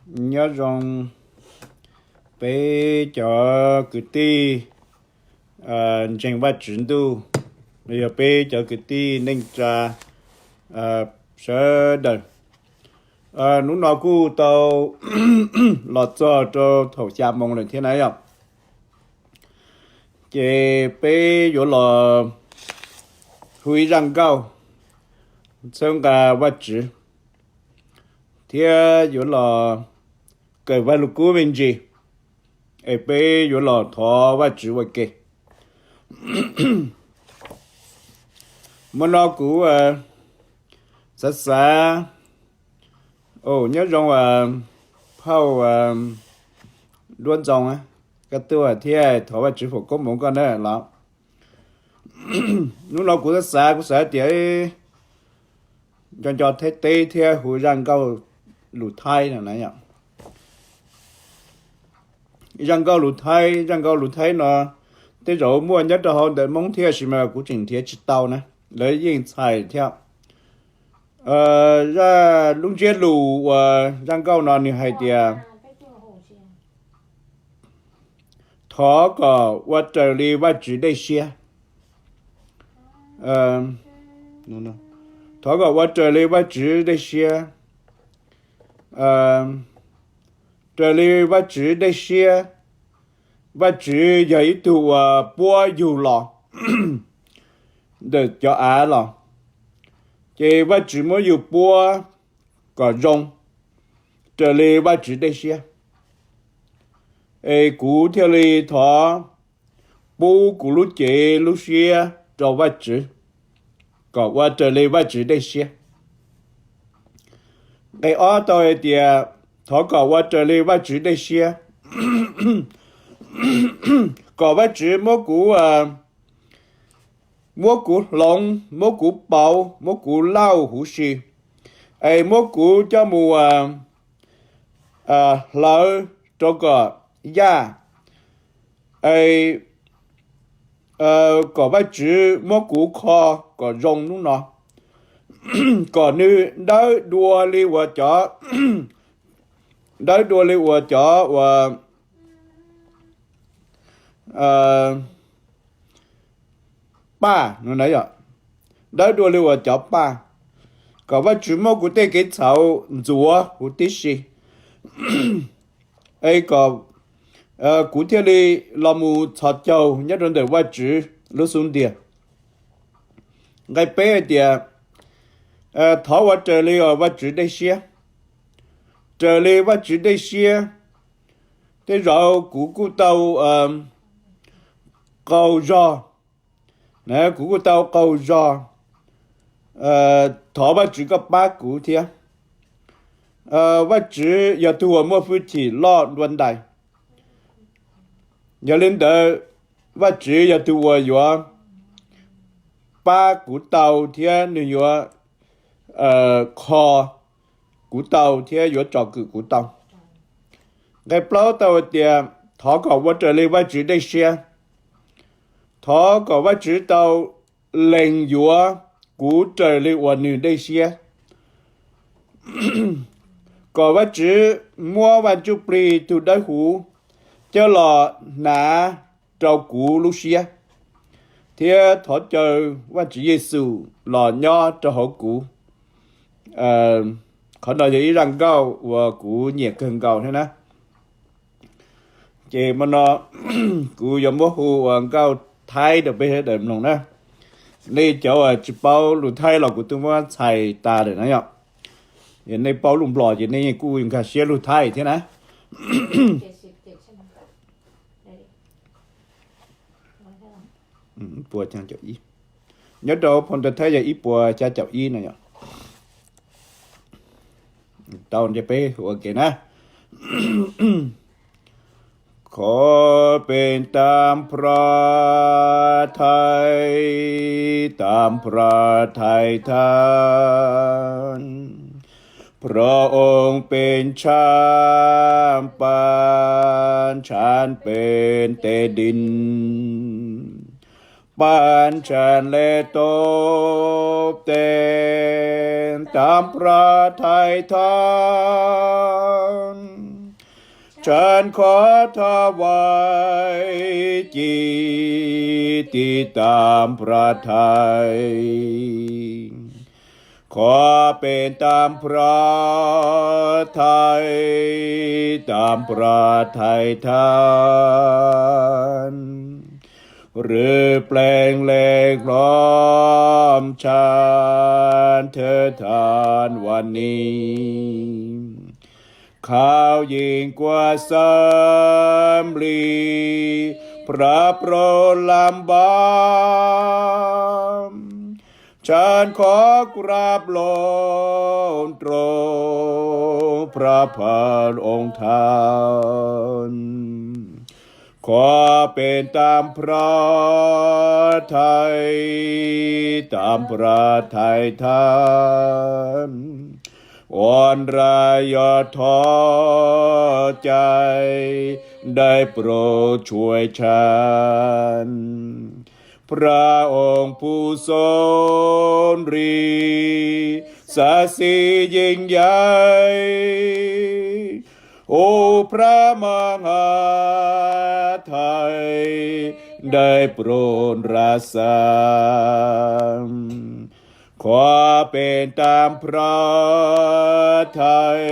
Nyob zoo peb cov kwv tij ntseeg Vajtswv ntuj, los yog peb cov kwv tij neej tsa sawv daws. Hnub no kuj tau los txog rau thaum xya moo lawm thiab na yom. Ces peb yuav los hu ib zaj nkauj txhawb nqa Vajtswv, thiab yuav los kawm Vajluskub me ntsis, es peb yuav los thov Vajtswv ua ke. Hmo no kuv xav xav, nyob zoo phauj Duab Ntxoo, koj tuaj thiab thov Vajtswv foom koob hmoov koj na los. Hnub no kuv xav xav, kuv xav tias nco nco Thaib teb thiab hu zaj nkauj lus Thaib no na yom. Zaj nkauj lus Thaib, zaj nkauj lus Thaib no tej zaum muaj nyob rau hauv ntawv Hmoob thiab, tab sis mas kuv tseem nrhiav tsis tau na, lawv yeej txhais thiab. Zaj lub ntsiab lus uas zaj nkauj no nws hais tias, thov kom ua raws li Vajtswv dej siab. Thov kom ua raws li Vajtswv dej siab. Raws li Vajtswv dej siab, Vajtswv yog ib tug uas puab yug los ntawm cov av los, ces Vajtswv muab yus puab kom zoo raws li Vajtswv dej siab. Es kuv thiaj li thov pub kuv lub cev lub siab rau Vajtswv kom ua raws li Vajtswv dej siab. Nqe ob tau hais tias, thov kom ua raws li Vajtswv dej siab, kom Vajtswv muab kuv, muab kuv hloov, muab kuv pauv, muab kuv lauj huv si, es muab kuv coj mus hlawv rau kom yaj, es kom Vajtswv muab kuv kho kom zoo hnub no, kom nws dawb dua li uas cov, dawb dua li uas cov uas paj no na yom, dawb dua li uas cov paj, kom Vajtswv muab kuv tej kev txhaum ntxuav huv tib si, es kom kuv thiaj li los mus txhos caug nyob rau ntawm Vajtswv lub xub ntiag. Nqe peb hais tias, thov ua raws li Vajtswv dej siab. Raws li Vajtswv dej siab, tej zaum kuv kuj tau qaug zog, kuv kuj tau qaug zog, thov Vajtswv koj pab kuv thiab. Vajtswv yog tus uas muaj hwj chim loj dua ntais, yog li ntawd Vajtswv yog tus uas yuav pab kuv tau thiab nws yuav kho kuv tau thiab yuav tsom kwm kuv tau. Nqe plaub tau hais tias, thov kom ua raws li Vajtswv dej siab. Thov kom Vajtswv tau lees yuav kuv raws li uas nws dej siab, kom Vajtswv muab Vaj Ntsuj Plig tus dawb huv coj los hnav rau kuv lub siab, thiab thov caw Vajtswv Yexus los nyob rau hauv kuv. Qhov no yog ib zaj nkauj uas kuv nyiam kawg nkaus thiab na. Ces hmo no kuv yuav muab hu ua nkauj Thaib rau peb sawv daws mloog na. Nej cov uas tsis paub lus Thaib los kuv twb muab txhais tas lawm na yom. Nej paub lus Nplog ces nej yeej kuj nkag siab lus Thaib thiab na. Nyob rau phoo ntawv Thaib yog ib puas xya caum ib no yom. Tau ntshe peb hu ua ke na. ขอเป็นตามพระทัย ตามพระทัยท่าน พระองค์เป็นชามปาน ฉันเป็นแต่ดิน ปานฉันและตบแต่ง ตามพระทัยท่าน ฉันขอถวายจิตติดตามพระทัย ขอเป็นตามพระทัย ตามพระทัยท่าน หรือแปลงแหลกพร้อมฉันเถิดท่านวันนี้ เขายิ่งกว่าสำลีพระโปรดลำบาก ฉันขอกราบลงตรงพระพักตร์องค์ท่าน ขอเป็นตามพระทัย ตามพระทัยท่าน อ่อนระยอท้อใจ ได้โปรดช่วยฉัน พระองค์ผู้ทรงฤทธิ์ศักดิ์สิทธิ์ยิ่งใหญ่ องค์พระมหาไทย ได้โปรดรักษา ขอเป็นตามพระทัย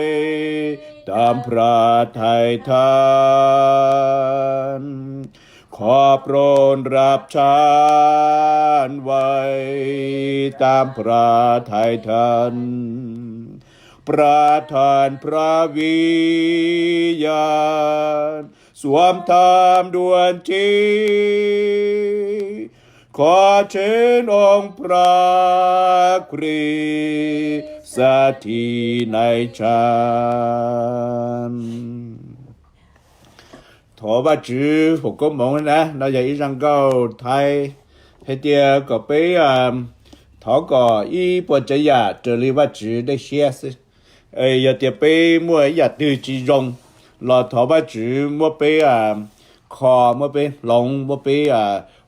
ตามพระทัยท่าน ขอโปรดรับฉันไว้ตามพระทัยท่าน ประทานพระวิญญาณสวมธรรมดวงจิต ขอเชิญองค์พระคริสต์สถิตในฉัน Thov Vajtswv foom koob hmoov na, no yog ib zaj nkauj Thaib hais tias kom peb thov kom ib puas tsav yam raws li Vajtswv dej siab xwb. Yog tias peb muaj ib yam twg tsis zoo los thov Vajtswv muab peb kho, muab peb hloov, muab peb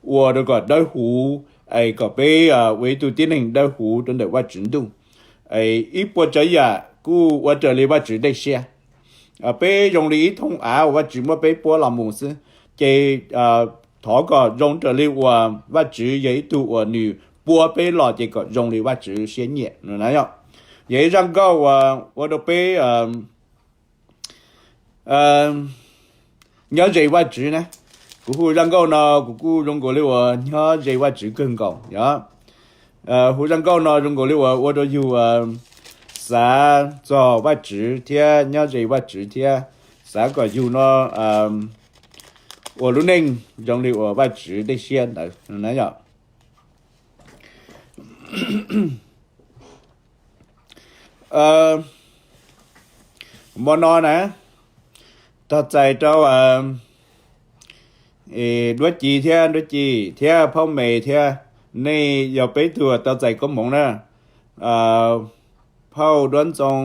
ua rau kom dawb huv, es kom peb ua ib tug tib neeg dawb huv rau ntawm Vajtswv ntuj. Ib puas tsav yam kuj ua raws li Vajtswv dej siab. Peb zoo li ib thooj av uas Vajtswv muab peb puab los mus xwb, ces thov kom zoo raws li uas Vajtswv yog ib tug uas nws puab peb los ces kom zoo li Vajtswv siab nyiam no na yom. Yog ib zaj nkauj uas ua rau peb nyob ze Vajtswv na. Kuv hu zaj nkauj no kuv kuj zoo nkaus li uas nyob ze Vajtswv kawg nkaus yom. Hu zaj nkauj no zoo nkaus li uas ua rau yus xav txog Vajtswv thiab nyob ze Vajtswv thiab xav kom yus no ua lub neej zoo li uas Vajtswv dej siab ntawd na yom. Hmo no na, tog txais rau Duab Ci thiab Duab Ci thiab Phauj Mes thiab, nej yog peb tug tau txais koob hmoov na. Phauj Duab Ntxoo,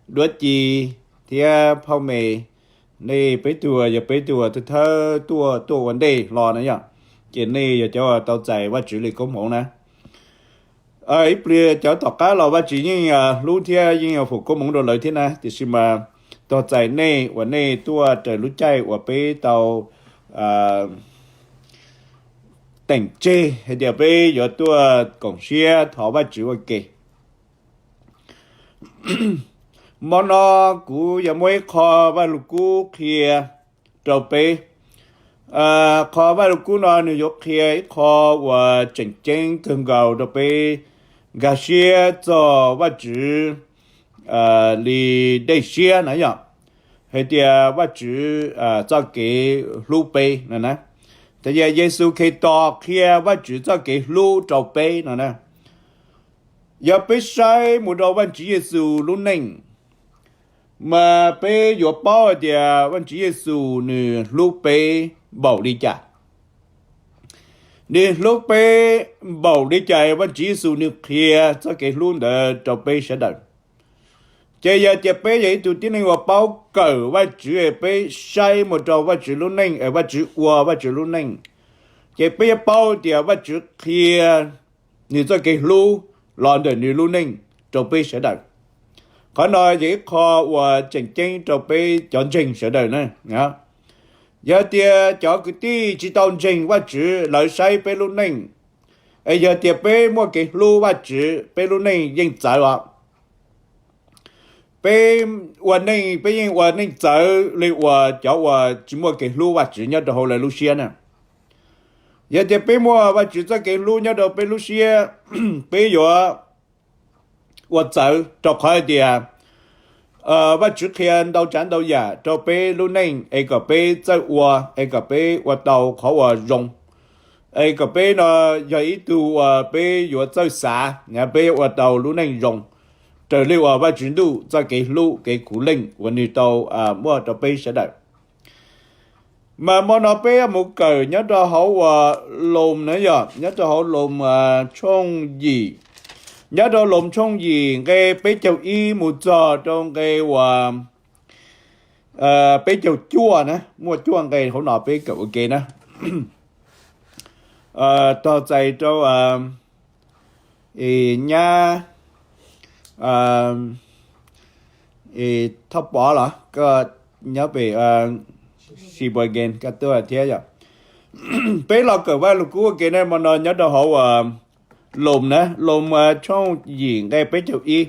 Duab Ci thiab Phauj Mes, nej peb tug yog peb tug thawj thawj tuaj tuaj ua ntej hlo na yom, ces nej yog cov tau txais Vajtswv li koob hmoov na. Ib pliag cov tom qab los Vajtswv yeej hlub thiab yeej foom koob hmoov rau lawv thiab na, tiam sis mas tog txais nej uas nej tuaj raws lub caij uas peb tau teem tseg hais tias peb yuav tuaj koom siab thov Vajtswv ua ke. Hmo no kuv yuav muab ib qho Vaj Lug Kub qhia rau peb. Qho Vaj Lug Kub no nws yuav qhia ib qho uas tseem ceeb kawg nkaus rau peb nkag siab txog Vajtswv li dej siab na yom, hais tias Vajtswv txoj kev hlub peb no na. Tias Yexus Khetos qhia Vajtswv txoj kev hlub rau peb no na. Yog peb saib mus rau Vajtswv Yexus lub neej, mas peb yuav paub hais tias Vajtswv Yexus nws hlub peb npaum li cas. Nws hlub peb npaum li cas Vajtswv Yexus nws qhia txoj kev hlub ntawd rau peb sawv daws. Ces yog tias peb yog ib tug tib neeg uas paub kawm Vajtswv, peb saib mus rau Vajtswv lub neej es Vajtswv ua Vajtswv lub neej, ces peb yuav paub tias Vajtswv qhia nws txoj kev hlub los ntawm nws lub neej rau peb sawv daws. Qhov no yog ib qho uas tseem ceeb rau peb cov ntseeg sawv daws na. Yog tias cov kwv tij tsis tau ntseeg Vajtswv, lawv saib peb lub neej, es yog tias peb muaj kev hlub Vajtswv, peb lub neej yeej txawv os. Peb ua neej, peb yeej ua neej txawv li uas cov uas tsis muaj kev hlub Vajtswv nyob rau hauv lawv lub siab na. Yog tias peb muaj Vajtswv txoj kev hlub nyob rau peb lub siab, peb yuav ua txawv, rau qhov hais tias Vajtswv qhia ntau tsav ntau yam rau peb lub neej es kom peb txawj ua, es kom peb ua tau qhov uas zoo, es kom peb no yog ib tug uas peb yuav txawj xav, peb ua tau lub neej zoo raws li uas Vajtswv ntuj txoj kev hlub kev khuv leej uas nws tau muaj rau peb sawv daws. Mas hmo no peb mus kawm nyob rau hauv uas Loos na yom, nyob rau hauv Loos tshooj yim, nyob rau Loos tshooj yim nqe peb caug ib mus txog rau nqe uas peb caug cuaj na, muaj cuaj nqe hauv no peb kawm ua ke na. Tog txais rau nyab Thoj Pov los koj nyob pem Sheboygan koj tuaj thiab yom. Peb los kawm Vaj Lug Kub ua ke na, hmo no nyob rau hauv Loos na, Loos tshooj yim nqe peb caug ib.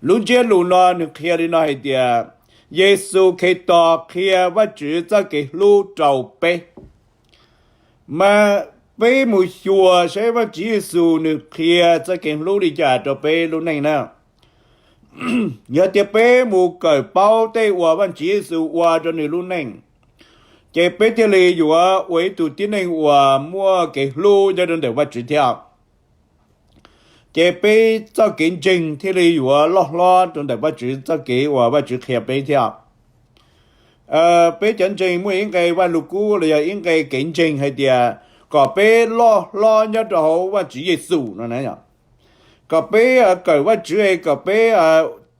Lub ntsiab lus no nws qhia li no hais tias, Yexus Khetos qhia Vajtswv txoj kev hlub rau peb. Mas peb mus xyuas saib Vajtswv Yexus nws qhia txoj kev hlub li cas rau peb lub neej na. Yog tias peb mus kawm paub tej uas Vajtswv Yexus ua rau nws lub neej, ces peb thiaj li yuav ua ib tug tib neeg uas muaj kev hlub nyob rau ntawm Vajtswv thiab. Ces peb txoj kev ntseeg thiaj li yuav loj hlob rau ntawm Vajtswv txoj kev uas Vajtswv qhia peb thiab. Peb cov ntseeg muaj ib nqe Vaj Lug Kub los yog ib nqe kev ntseeg hais tias kom peb loj hlob nyob rau hauv Vajtswv Yexus no na. Kom peb kawm Vajtswv es kom peb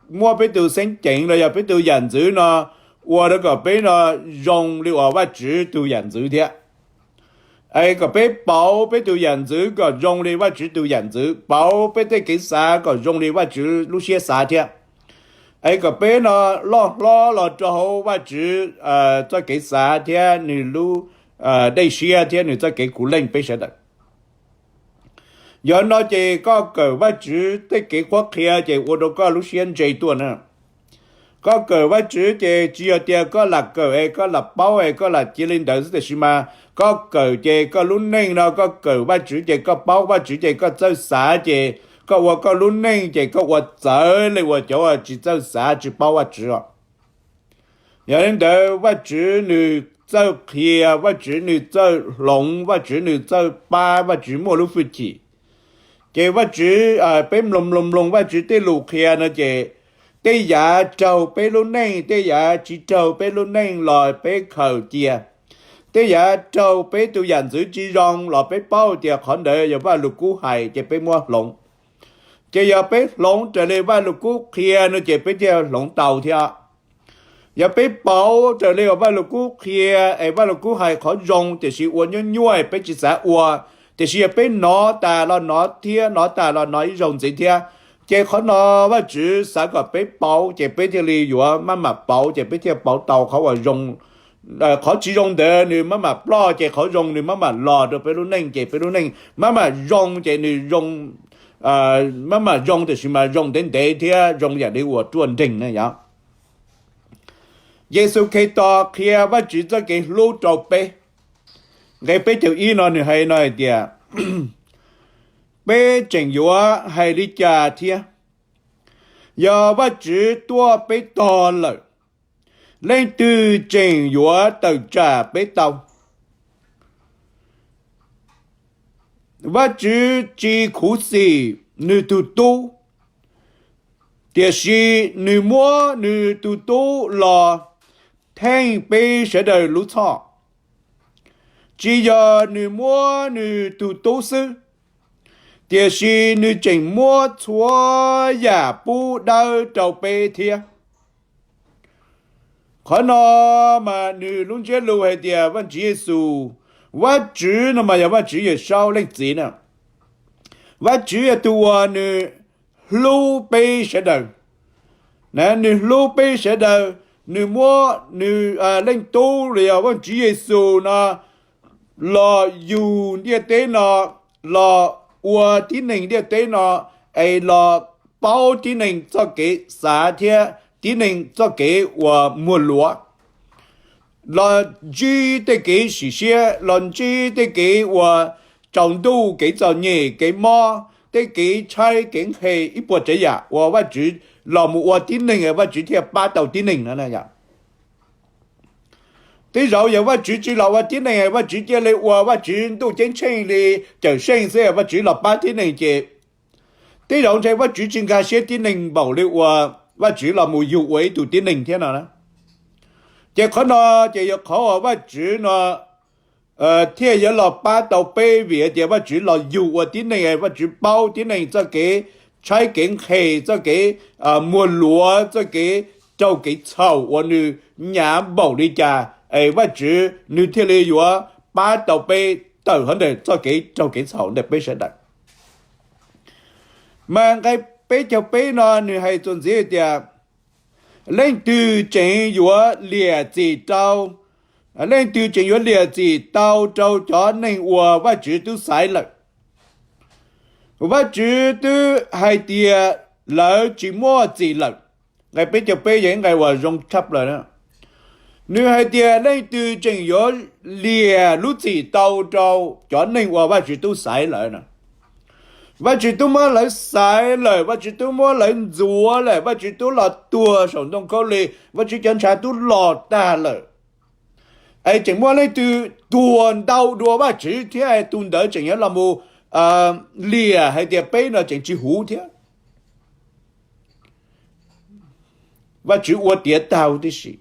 muab peb tus xeeb ceem los yog peb tus yam ntxwv no ua rau kom peb no zoo li uas Vajtswv tus yam ntxwv thiab. Es kom peb pauv peb tus yam ntxwv kom zoo li Vajtswv tus yam ntxwv, pauv peb tej kev xav kom zoo li Vajtswv lub siab xav thiab. Es kom peb no loj hlob los rau hauv Vajtswv txoj kev xav thiab nws lub dej siab thiab nws txoj kev khuv leej peb sawv daws. Yog no ces koj kawm Vajtswv tej kev qhuab qhia ces ua rau koj lub siab ntse tuaj na. Koj kawm Vajtswv ces tsis yog tias koj lam kawm es koj lam paub es koj lam cia li ntawd xwb, tiam sis mas koj kawm ces koj lub neej no koj kawm Vajtswv ces koj paub Vajtswv ces koj txawj xav ces koj ua koj lub neej ces koj ua txawv li uas cov uas tsis txawj xav tsis paub Vajtswv os. Yog li ntawd Vajtswv nws txawj qhia, Vajtswv nws txawj hloov, Vajtswv nws txawj pab, Vajtswv muaj lub hwj chim. Ces Vajtswv, peb mloog mloog mloog Vajtswv tej lus qhia no ces tej yam raug peb lub neej, tej yam tsis raug peb lub neej los peb khaws cia. Tej yam raug peb tus yam ntxwv tsis zoo los peb paub tias qhov ntawd yog Vaj Lug Kub hais ces peb muab hloov. Ces yog peb hloov raws li Vaj Lug Kub qhia no ces peb thiaj hloov tau thiab. Yog peb pauv raws li uas Vaj Lug Kub qhia es Vaj Lug Kub hais qhov zoo tiam sis ua nyuaj nyuaj peb tsis xav ua, tiam sis yog peb nov tas los nov thiab, nov tas los nov ib zaug ntxiv thiab, ces qhov no Vajtswv xav kom peb pauv ces peb thiaj li yuav maj mam pauv ces peb thiaj pauv tau qhov uas zoo. Qhov tsis zoo ntawd nws maj mam ploj ces qhov zoo nws maj mam los rau peb lub neej ces peb lub neej maj mam zoo ces nws zoo, maj mam zoo tiam sis mas zoo ntev ntev thiab zoo yam li uas ruaj nreeg na yom. Yexus Khetos qhia Vajtswv txoj kev hlub rau peb. Nqe peb caug ib no nws hais no hais tias, peb tseem yuav hais li cas thiab? Yog Vajtswv tuaj peb tog lawm, leej twg tseem yuav tawm tsam peb tau? Vajtswv tsis khuv xim nws tus tub, tiam sis nws muab nws tus tub los theej peb sawv daws lub txhoj. Tsis yog nws muab nws tus tub xwb, tiam sis nws tseem muab txhua yam pub dawb rau peb thiab. Qhov no mas nws lub ntsiab lus hais tias Vajtswv Yexus, Vajtswv no mas yog Vajtswv Yawmsaub Leej Txiv na. Vajtswv yog tus uas nws hlub peb sawv daws. Nws hlub peb sawv daws, nws muab nws Leej Tub los yog Vajtswv Yexus no los yug ntiaj teb no, los ua tib neeg ntiaj teb no, es los paub tib neeg txoj kev xav thiab tib neeg txoj kev uas muag luav, los ntsib tej kev sim siab, los ntsib tej kev uas tsaus ntuj, kev txom nyem, kev mob, tej kev tshaib kev nqhis, ib puas tsav yam uas Vajtswv los mus ua tib neeg, Vajtswv thiaj pab tau tib neeg no. Tej zaum yog Vajtswv tsis los ua tib neeg, Vajtswv cia li ua Vajtswv Ntuj Ceeb Tsheej li Cawm Seej xwb, Vajtswv los pab tib neeg ces tej zaum ntshe Vajtswv tsis nkag siab tib neeg npaum li uas Vajtswv los mus yug ua ib tug tib neeg thiab no. Ces qhov no ces yog qhov uas Vajtswv no thiaj yuav los pab tau peb, vim tias Vajtswv los yug ua tib neeg, Vajtswv paub tib neeg txoj kev tshaib kev nqhis, txoj kev muag luav, txoj kev raug kev txhaum uas nws nyav npaum li cas, es Vajtswv nws thiaj li yuav pab tau peb tawm hauv ntawm txoj kev raug kev txhaum ntawm peb sawv daws. Mas nqe peb caug peb no nws hais txuas ntxiv tias, leej twg tseem yuav liam txim rau, leej twg tseem yuav liam txim tau rau cov neeg uas Vajtswv twb xaiv lawm? Vajtswv twb hais tias lawv tsis muaj txim lawm. Nqe peb caug peb yog ib nqe uas zoo tshaj plaws na. Nws hais tias leej twg tseem yuav liam lub txim tau rau cov neeg uas Vajtswv twb xaiv lawm no? Vajtswv twb muab lawv xaiv lawm, Vajtswv twb muab lawv ntxuav lawm, Vajtswv twb los tuag saum ntoo khaub lig, Vajtswv cov ntshav twb los tag lawm. Es tseem muaj leej twg tuag ntau dua Vajtswv thiab tus ntawd tseem yuav los mus liam hais tias peb no tseem tsis huv thiab? Vajtswv ua tiav tag huv tib si,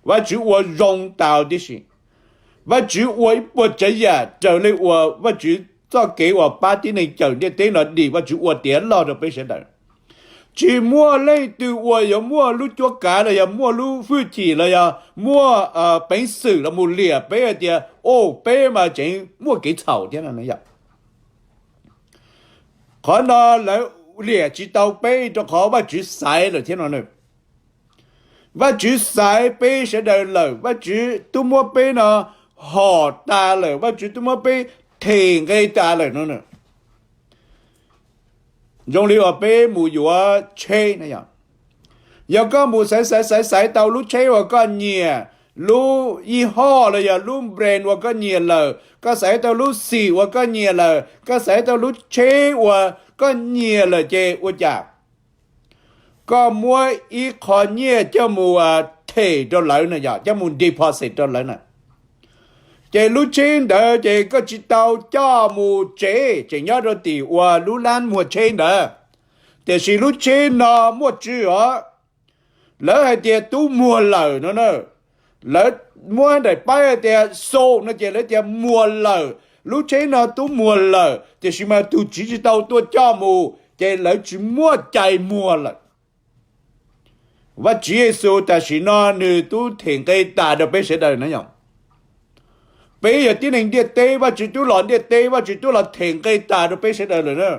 Vajtswv ua zoo tas huv tib si, Vajtswv ua ib puas tsav yam raws li uas Vajtswv txoj kev uas pab tib neeg cawm ntiaj teb no dim, Vajtswv ua tiav loj rau peb sawv daws. Tsis muaj leej twg uas yuav muaj lub cuab kav los yog muaj lub hwj chim los yog muaj peev xwm los mus liam peb hais tias, o, peb mas tseem muaj kev txhaum thiab no. Qhov no lawv liam tsis tau peb rau qhov Vajtswv xaiv lawm thiab no. Vajtswv xaiv peb sawv daws lawm, Vajtswv twb muab peb no hom tas lawm, Vajtswv twb muab peb them nqe tas lawm no. Zoo li uas peb mus yuav tsheb na yom, yog koj mus xaiv xaiv xaiv xaiv tau lub tsheb uas koj nyiam, lub yij hoj los yog lub brand uas koj nyiam lawm, koj xaiv tau lub xim uas koj nyiam lawm, koj xaiv tau lub tsheb uas koj nyiam lawm ces ua cas koj muab ib qho nyiaj coj mus them rau lawv no yom, coj mus deposit rau lawv na. Ces lub tsheb ntawd ces koj tsis tau coj mus tsev, tseem nyob rau tim uas lub lab muag tsheb ntawd. Tiam sis lub tsheb no muaj tswv os, lawv hais tias tub muag lawm no na. Lawv muab daim paib hais tias sold no ces lawv tias muag lawm, lub tsheb no tub muag lawm, tiam sis mas tus tswv tsis tau tuaj coj mus ces lawv tsis muaj cai muag lawm. Vajtswv Yexus tam sim no nws twb them nqe tas rau peb sawv daws na yom. Peb yog tib neeg ntiaj teb, Vajtswv twb los ntiaj teb, Vajtswv twb los them nqe tas rau peb sawv daws lawm na.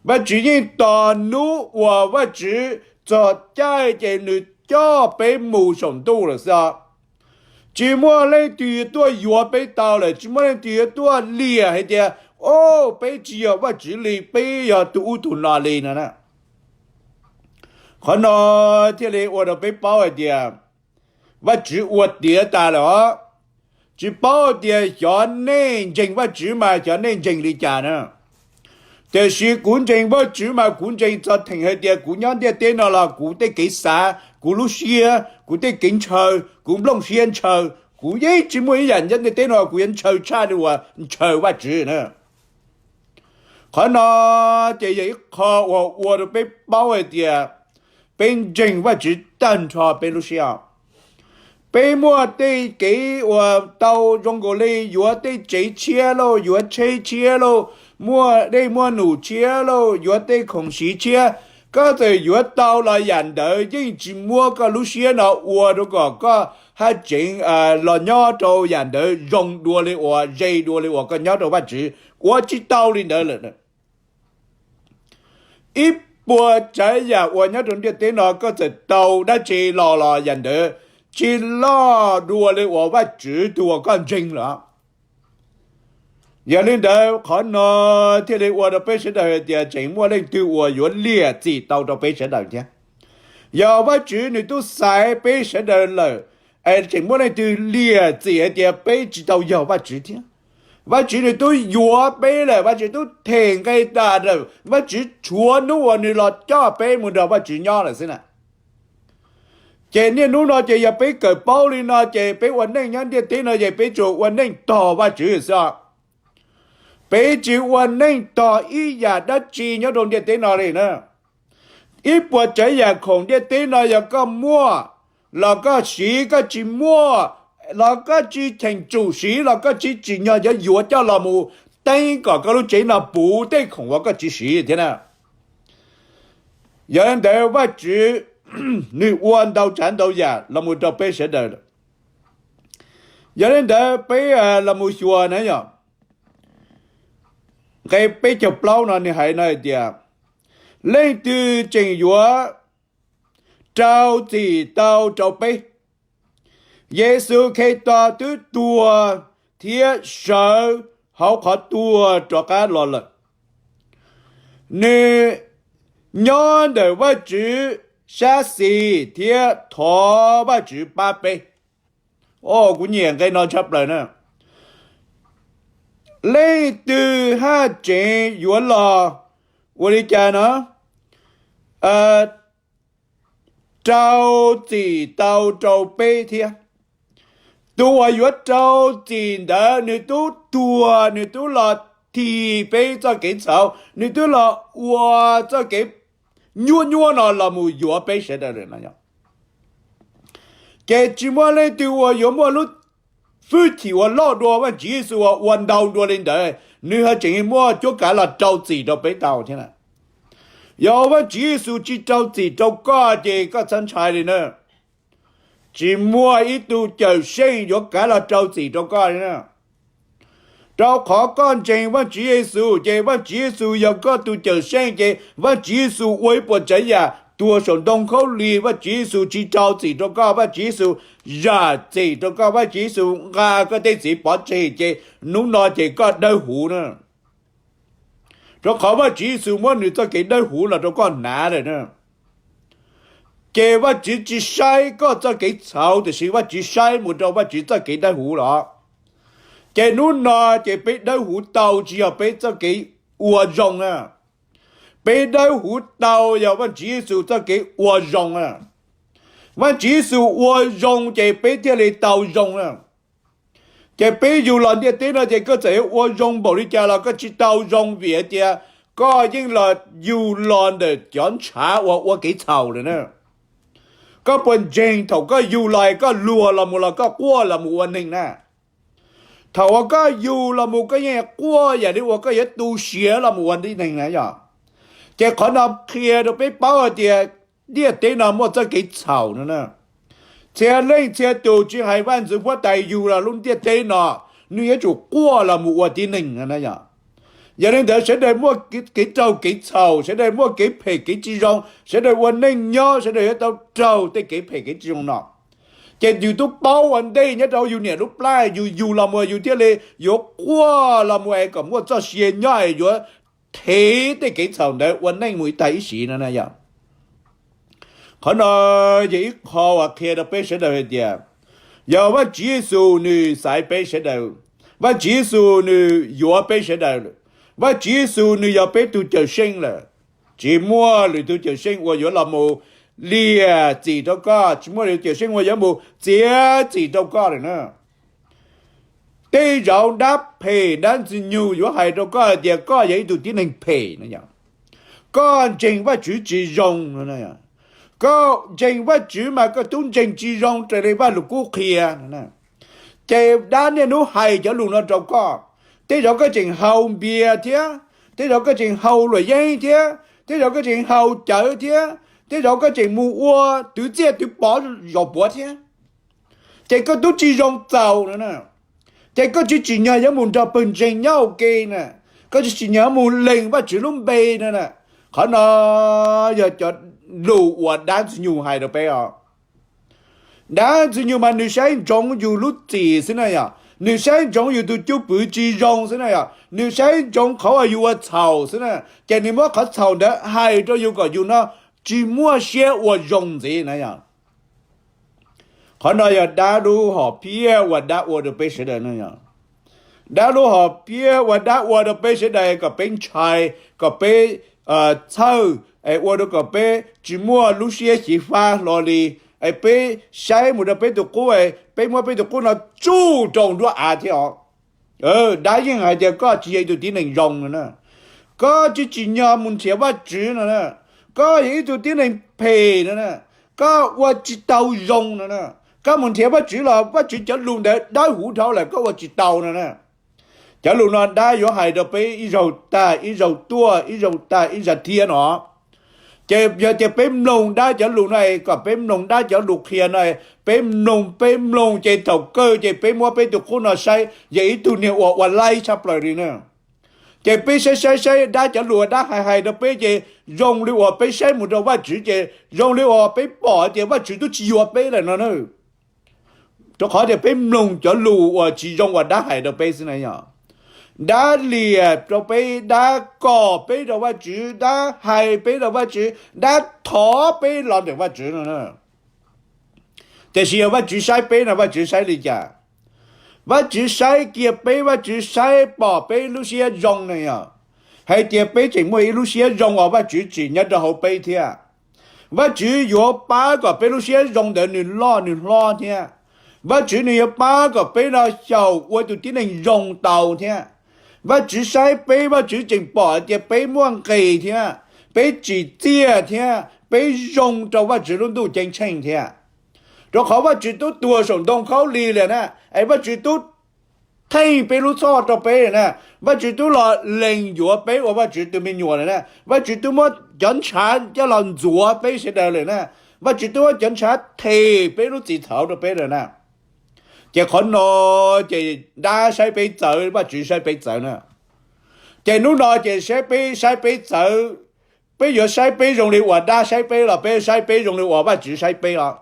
Vajtswv yeej tos hnub uas Vajtswv txog caij ces nws coj peb mus saum ntuj lawm xwb os. Tsis muaj leej twg yuav tuaj yuav peb tau lawm, tsis muaj leej twg yuav tuaj liam hais tias, o, peb tsis yog Vajtswv li, peb yog tus ub tus no li no na. Qhov no thiaj li ua rau peb paub hais tias Vajtswv ua tiav tas lawm os. Tsis paub tias xyov nej ntseeg Vajtswv mas xyov nej ntseeg li cas na. Tiam sis kuv ntseeg Vajtswv mas kuv ntseeg txog theem hais tias kuv nyob ntiaj teb no los kuv tej kev xav, kuv lub siab, kuv tej kev ntshaw, kuv nplooj siab ntshaw, kuv yeej tsis muaj ib yam nyob ntiaj teb no kuv yuav ntshaw tshaj li uas ntshaw Vajtswv na. Qhov no ces yog ib qho uas ua rau peb paub hais tias peb ntseeg Vajtswv tag nrho peb lub siab os. Peb muaj tej kev uas tau zoo nkaus li yuav tej tsev tshiab lauj, yuav tsheb tshiab lauj, muaj dej muaj num tshiab lauj, yuav tej khoom siv tshiab. Koj txawm yuav tau los yam ntawd yeej tsis muab koj lub siab no ua rau kom koj haj tseem los nyob rau yam ntawd zoo dua li uas ze dua li uas koj nyob rau Vajtswv, ua tsis tau li ntawd lawm. Ib puas tsav yam uas nyob rau ntiaj teb no koj txawm tau dab tsi los los yam ntawd tsis loj dua li uas Vajtswv tus uas koj ntseeg lawm. Yog li ntawd qhov no thiaj li ua rau peb sawv daws hais tias tseem muaj leej twg uas yuav liam txim tau rau peb sawv daws thiab. Yog Vajtswv nws twb xaiv peb sawv daws lawm, es tseem muaj leej twg liam txim hais tias peb tsis tau yog Vajtswv thiab? Vajtswv nws twb yuav peb lawm, Vajtswv twb them nqe tas lawm, Vajtswv tshuav hnub uas nws los coj peb mus nrog Vajtswv nyob lawm xwb na. Ces niaj hnub no ces yog peb kawm paub li no ces peb ua neej nyob ntiaj teb no ces peb tsuas ua neej tog Vajtswv xwb os. Peb tsis ua neej tog ib yam dab tsi nyob rau ntiaj teb no li na. Ib puas tsav yam khoom ntiaj teb no yog koj muaj los koj siv, koj tsis muaj los koj tsis cheem tsum siv los koj tsis tsim nyog yuav coj los mus teeb kom koj lub tsev no puv tej khoom uas koj tsis siv thiab na. Yog li ntawd Vajtswv nws ua ntau tsav ntau yam los mus rau peb sawv daws. Yog li ntawd peb los mus xyuas na yom, nqe peb caug plaub no nws hais no hais tias, leej twg tseem yuav rau txim tau rau peb? Yexus Khetos twb tuag thiab sawv hauv qhov tuag rov qab los lawm. Nws nyob ntawm Vajtswv sab xis thiab thov Vajtswv pab peb. O, kuv nyiam nqe no tshaj plaws na. Leej twg haj tseem yuav los ua li cas no rau txim tau rau peb thiab? Tus uas yuav rau txim ntawd nws twb tuag, nws twb los thim peb txoj kev txhaum, nws twb los ua txoj kev nyuaj nyuaj no los mus yuav peb sawv daws lawm no. Ces tsis muaj leej twg uas yuav muaj lub hwj chim uas loj dua Vajtswv Yexus uas ua ntau dua li ntawd, nws ho tseem muaj cuab kav los rau txim rau peb tau thiab na. Yog Vajtswv Yexus tsis rau txim rau koj ces koj txhob ntshai li na. Tsis muaj ib tug Cawmseej yuav kav los rau txim rau koj li na. Rau qhov koj ntseeg Vajtswv Yexus ces Vajtswv Yexus yog koj tus Cawmseej, ces Vajtswv Yexus ua ib puas tsav yam tuag saum ntoo khaub lig, Vajtswv Yexus tsis rau txim rau koj, Vajtswv Yexus zam txim rau koj, Vajtswv Yexus nqa koj tej txiv pov tseg, ces hnub no ces koj dawb huv na. Rau qhov Vajtswv Yexus muab nws txoj kev dawb huv los rau koj hnav lawm na. Ces Vajtswv tsis saib koj txoj kev txhaum, tiam sis Vajtswv saib mus rau Vajtswv txoj kev dawb huv los. Ces hnub no ces peb dawb huv tau tsis yog peb txoj kev ua zoo na. Peb dawb huv tau yog Vajtswv Yexus txoj kev ua zoo na. Vajtswv Yexus ua zoo ces peb thiaj li tau zoo na. Ces peb yug los ntiaj teb no ces koj txawm yuav ua zoo npaum li cas los koj tsis tau zoo vim hais tias koj yeej los yug los ntawm cov ntshav uas ua kev txhaum lawm na. Koj puas ntseeg thaum koj yug los koj luag los mus los koj quaj los mus ua neeg na? Thaum uas koj yug los mus koj yeej quaj yam li uas koj yuav tu siav los mus ua tib neeg na yom. Ces qhov no qhia rau peb paub hais tias ntiaj teb no muaj txoj kev txhaum no na. Txhia leej txhia tus tsis hais vaj ntxwv huab tais yug los lub ntiaj teb no, nws yuav tsum quaj los mus ua tib neeg no na yom. Yog li ntawd sawv daws muaj kev raug kev txhaum, sawv daws muaj kev phem kev tsis zoo, sawv daws ua neej nyob sawv daws yuav tau raug tej kev phem kev tsis zoo no. Ces yus twb paub ua ntej nyob rau yus niam lub plab, yus yug los mus yus thiaj li yuav quaj los mus es kom muaj txoj sia nyob es yuav thev tej kev txhaum ntawd ua neej mus ib tag ib sim no na yom. Qhov no yog ib qho uas qhia rau peb sawv daws hais tias yog Vajtswv Yexus nws xaiv peb sawv daws, Vajtswv Yexus nws yuav peb sawv daws, Vajtswv Yexus nws yog peb tus Cawmseej lawm. Tsis muaj lwm tus Cawmseej uas yuav los mus liam txim rau koj, tsis muaj lwm tus Cawmseej uas yuav mus txiav txim rau koj lawm na. Tej zaum dab phem dab ntxwg nyoog yuav hais rau koj hais tias koj yog ib tug tib neeg phem no. Koj ntseeg Vajtswv tsis zoo no. Koj ntseeg Vajtswv mas koj twb ntseeg tsis zoo raws li Vajluskub qhia no. Ces dab niaj hnub hais cov lus no rau koj. Tej zaum koj tseem haus npias thiab, tej zaum koj tseem haus luam yeeb thiab, tej zaum koj tseem haus cawv thiab, tej zaum koj tseem mus ua twv txiaj twv pov zos puav thiab. Ces koj twb tsis zoo txaus no na. Ces koj tsis tsim nyog yuav mus nrog pawg ntseeg nyob ua ke na. Koj tsis tsim nyog yuav mus lees Vajtswv lub npe no na. Qhov no yog cov lus uas dab Ntxwg Nyoog hais rau peb os. Dab Ntxwg Nyoog mas nws saib ntsoov yus lub txim xwb na yom, nws saib ntsoov yus tus cwj pwm tsis zoo xwb na yom, nws saib ntsoov qhov uas yus ua txhaum xwb na, ces nws muab qhov txhaum ntawd hais rau yus kom yus no tsis muaj siab ua zoo ntxiv na yom. Qhov no yog dab lub hom phiaj uas dab ua rau peb sawv daws no yog dab lub hom phiaj uas dab ua rau peb sawv daws kom peb ntshai, kom peb txhawj, es ua rau kom peb tsis muaj lub siab xyiv fab hlo li, es peb saib mus rau peb tus qub, peb muab peb tus qub no tsuj rau nruab av thiab os. Dab yeej hais tias koj tsis yog ib tug tib neeg zoo no na, koj tsis tsim nyog mus nrhiav Vajtswv no na, koj yog ib tug tib neeg phem no na, koj ua tsis tau zoo no na, koj mus nrhiav Vajtswv los Vajtswv cov lus ntawd dawb huv dhau lawm koj ua tsis tau no na. Cov lus no dab yuav hais rau peb ib zaug tag ib zaug tuaj ib zaug tag ib zaug thiab no. Ces yog tias peb mloog dab cov lus no, kom peb mloog dab cov lus qhia no, peb mloog peb mloog ces thaum kawg ces peb muab peb tus qub no saib yog ib tug niag uas ua laib tshaj plaws li na. Ces peb saib saib saib dab cov lus dab hais hais rau peb ces zoo li uas peb saib mus rau Vajtswv ces zoo li uas peb pom tias Vajtswv twb tsis yuav peb lawm no na. Rau qhov tias peb mloog cov lus uas tsis zoo uas dab hais rau peb xwb na yom. Dab liam rau peb, dab kom peb rau Vajtswv, dab hais peb rau Vajtswv, dab thov peb los ntawm Vajtswv no na. Tiam sis yog Vajtswv saib peb no Vajtswv saib li cas? Vajtswv saib kiag peb, Vajtswv saib pom peb lub siab zoo na yom, hais tias peb tseem muaj ib lub siab zoo uas Vajtswv tsim nyob rau hauv peb thiab. Vajtswv yuav pab kom peb lub siab zoo ntawd nws loj nws hlob thiab. Vajtswv nws yuav pab kom peb no xyaum ua tus tib neeg zoo tau thiab. Vajtswv saib peb, Vajtswv tseem pom hais tias peb muaj nqis thiab, peb tsim txiaj thiab, peb zoo rau Vajtswv lub ntuj ceeb tsheej thiab. Rau qhov Vajtswv twb tuag saum ntoo khaub lig lawm na, es Vajtswv twb theej peb lub txhoj rau peb lawm na, Vajtswv twb los lees yuav peb ua Vajtswv tus me nyuam lawm na, Vajtswv twb muab cov ntshav coj los ntxuav peb sawv daws lawm na, Vajtswv twb muab cov ntshav them peb lub txim txhaum rau peb lawm na. Ces qhov no ces dab saib peb txawv, Vajtswv saib peb txawv na. Ces hnub no ces saib peb saib peb txawv, peb yuav saib peb zoo li uas dab saib peb los peb saib peb zoo li uas Vajtswv saib peb os?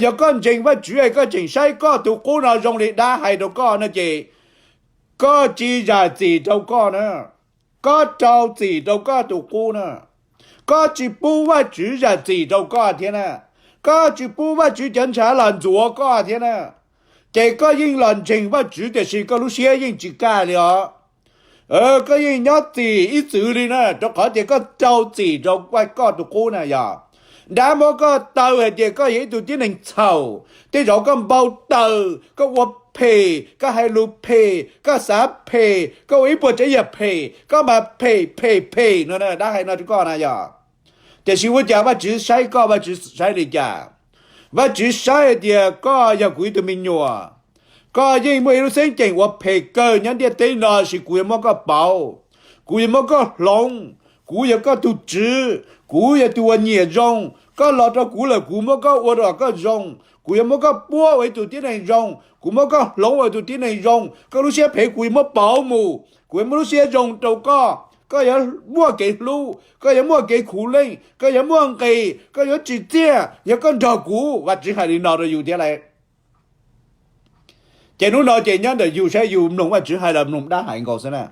Yog koj ntseeg Vajtswv es koj tseem saib koj tus qub no zoo li dab hais rau koj no ces koj tsis zam txim rau koj na, koj rau txim rau koj tus qub na. Koj tsis pub Vajtswv zam txim rau koj thiab na, koj tsis pub Vajtswv cov ntshav los ntxuav koj thiab na. Ces koj yeej los ntseeg Vajtswv tiam sis koj lub siab yeej tsis kaj li os. Koj yeej nyob txim ib txwm li na, rau qhov tias koj rau txim rau koj tus qub na yog. Dab muab koj taw hais tias koj yog ib tug tib neeg txhaum, tej zaum koj npau taws, koj ua phem, koj hais lus phem, koj xav phem, koj ua ib puas tsav yam phem, koj mas phem phem phem no, dab hais no rau koj na yog. Tiam sis ua cas Vajtswv saib koj, Vajtswv saib li cas? Vajtswv saib hais tias koj yog kuv ib tug me nyuam, koj yeej muaj ib lub xeeb ceem uas phem kawg nyob ntiaj teb no, tiam sis kuv yuav muab koj pauv, kuv yuav muab koj hloov, kuv yog koj tus tswv, kuv yog tus uas nyiam zoo. Koj los rau kuv lawm kuv muab koj ua rau koj zoo, kuv yuav muab koj puab ua ib tug tib neeg zoo, kuv muab koj hloov ua tus tib neeg zoo. Koj lub siab phem kuv yuav muab pauv mus, kuv yuav muab lub siab zoo rau koj. Koj yuav muaj kev hlub, koj yuav muaj kev khuv leej, koj yuav muaj nqis, koj yuav tsim txiaj yog koj nrog kuv. Vajtswv hais li no rau yus thiab lauj. Ces hnub no ces nyob ntawm yus saib yus mloog Vajtswv hais los mloog dab hais nkaus xwb na.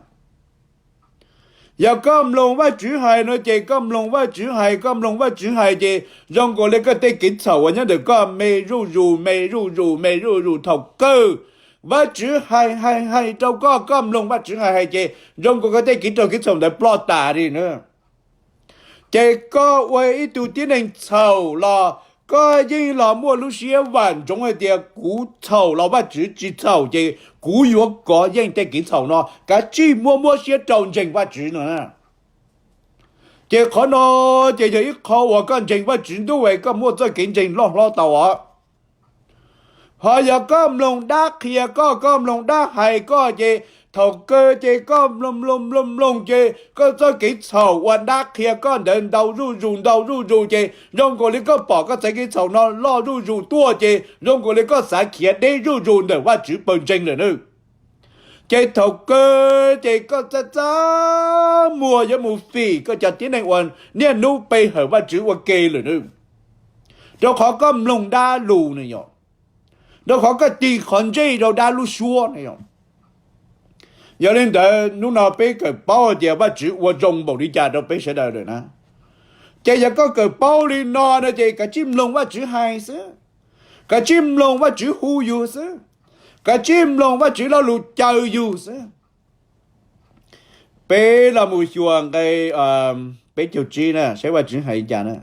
Yog koj mloog Vajtswv hais no ces koj mloog Vajtswv hais, koj mloog Vajtswv hais ces zoo nkaus li koj tej kev txhaum uas nyob ntawm koj me zuj zus me zuj zus me zuj zus thaum kawg. Vajtswv hais hais hais rau koj, koj mloog Vajtswv hais hais ces zoo nkaus koj tej kev raug kev txhaum ntawd ploj tas li na. Ces koj ua ib tug tib neeg txhaum los koj yeej los muaj lub siab vam ntsoov hais tias kuv txhaum los Vajtswv tsis txhaum ces kuv yuav kov yeej tej kev txhaum no, kav tsij muaj muab siab rau ntseeg Vajtswv no na. Ces qhov no ces yog ib qho uas koj ntseeg Vajtswv ntuj es koj muaj txoj kev ntseeg loj hlob tau os. Ho yog koj mloog dab qhia koj, koj mloog dab hais koj ces thaum kawg ces koj mloog mloog mloog mloog ces koj txoj kev txhaum uas dab qhia koj ntawd ntau zuj zus ntau zuj zus ces zoo nkaus li koj pom koj txoj kev txhaum no loj zuj zus tuaj ces zoo nkaus li koj xav khiav deb zuj zus ntawm Vajtswv pawg ntseeg lawm na. Ces thaum kawg ces koj txaj txaj muag yuav mus fim koj cov tib neeg uas niaj hnub pe hawm Vajtswv ua ke lawm na, rau qhov koj mloog dab lus na yom, rau qhov koj tig qhov ntsej rau dab lub suab na yom. Yog li ntawd hnub no peb kawm paub hais tias Vajtswv ua zoo npaum li cas rau peb sawv daws lawm na. Ces yog koj kawm paub li no no ces kav tsij mloog Vajtswv hais xwb, kav tsij mloog Vajtswv hu yus xwb, kav tsij mloog Vajtswv lo lus caw yus xwb. Peb los mus xyuas nqe peb caug tsib na, saib Vajtswv hais li cas na.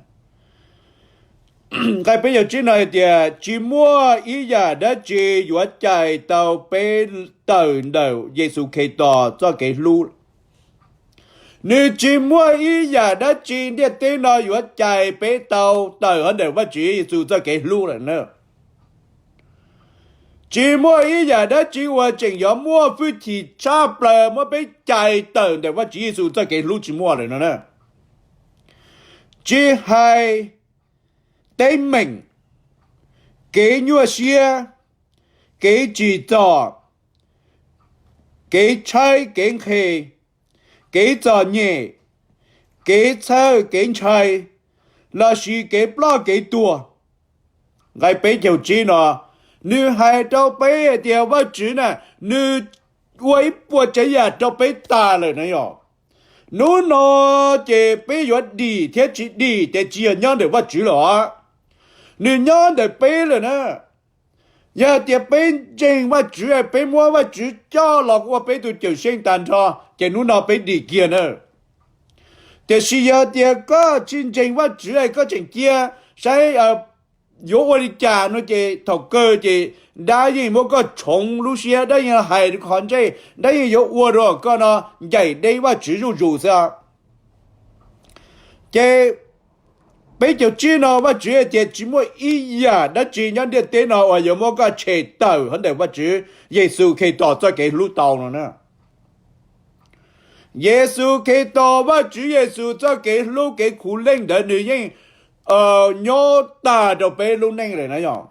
Nqe peb caug tsib no hais tias, tsis muaj ib yam dab tsi yuav cais tau peb tawm ntawm Yexus Khetos txoj kev hlub. Nws tsis muaj ib yam dab tsi ntiaj teb no yuav cais peb tau tawm hauv ntawm Vajtswv Yexus txoj kev hlub lawm na. Tsis muaj ib yam dab tsi uas tseem yuav muaj hwj chim tshaj plaws muab peb cais tawm ntawm Vajtswv Yexus txoj kev hlub tsis muaj lawm no na. Tsis hais teeb meem, kev nyuaj siab, kev tsim txom, kev tshaib kev nqhis, kev txom nyem, kev txhawj kev ntshai, lossis kev ploj kev tuag. Nqe peb caug tsib no, nws hais rau peb hais tias Vajtswv na, nws ua ib puas tsav yam rau peb tas lawm na yom. Hnub no ces peb yuav dim thiab tsis dim ces tsis yog nyob ntawm Vajtswv lawm os, nws nyob ntawm peb lawm na. Yog hais tias peb ntseeg Vajtswv, peb muab Vajtswv coj los ua peb tus Cawmseej tag nrho, ces hnub no peb dim kiag na. Tiam sis yog tias koj tsis ntseeg Vajtswv, koj tseem cia saib yuav ua li cas no ces thaum kawg ces dab yeej muab koj tshoov lub siab, dab yeej hais qhov ntsej, dab yeej yuav ua rau koj no ncaim deb Vajtswv zuj zus xwb. Ces peb caug tsib no Vajtswv hais tias tsis muaj ib yam dab tsi nyob ntiaj teb no uas yuav muab koj tshem tawm hauv ntawm Vajtswv Yexus Khetos txoj kev hlub tau no na. Yexus Khetos, Vajtswv Yexus txoj kev hlub kev khuv leej ntawd nws yeej nyob tag rau peb lub neej lawm na yom.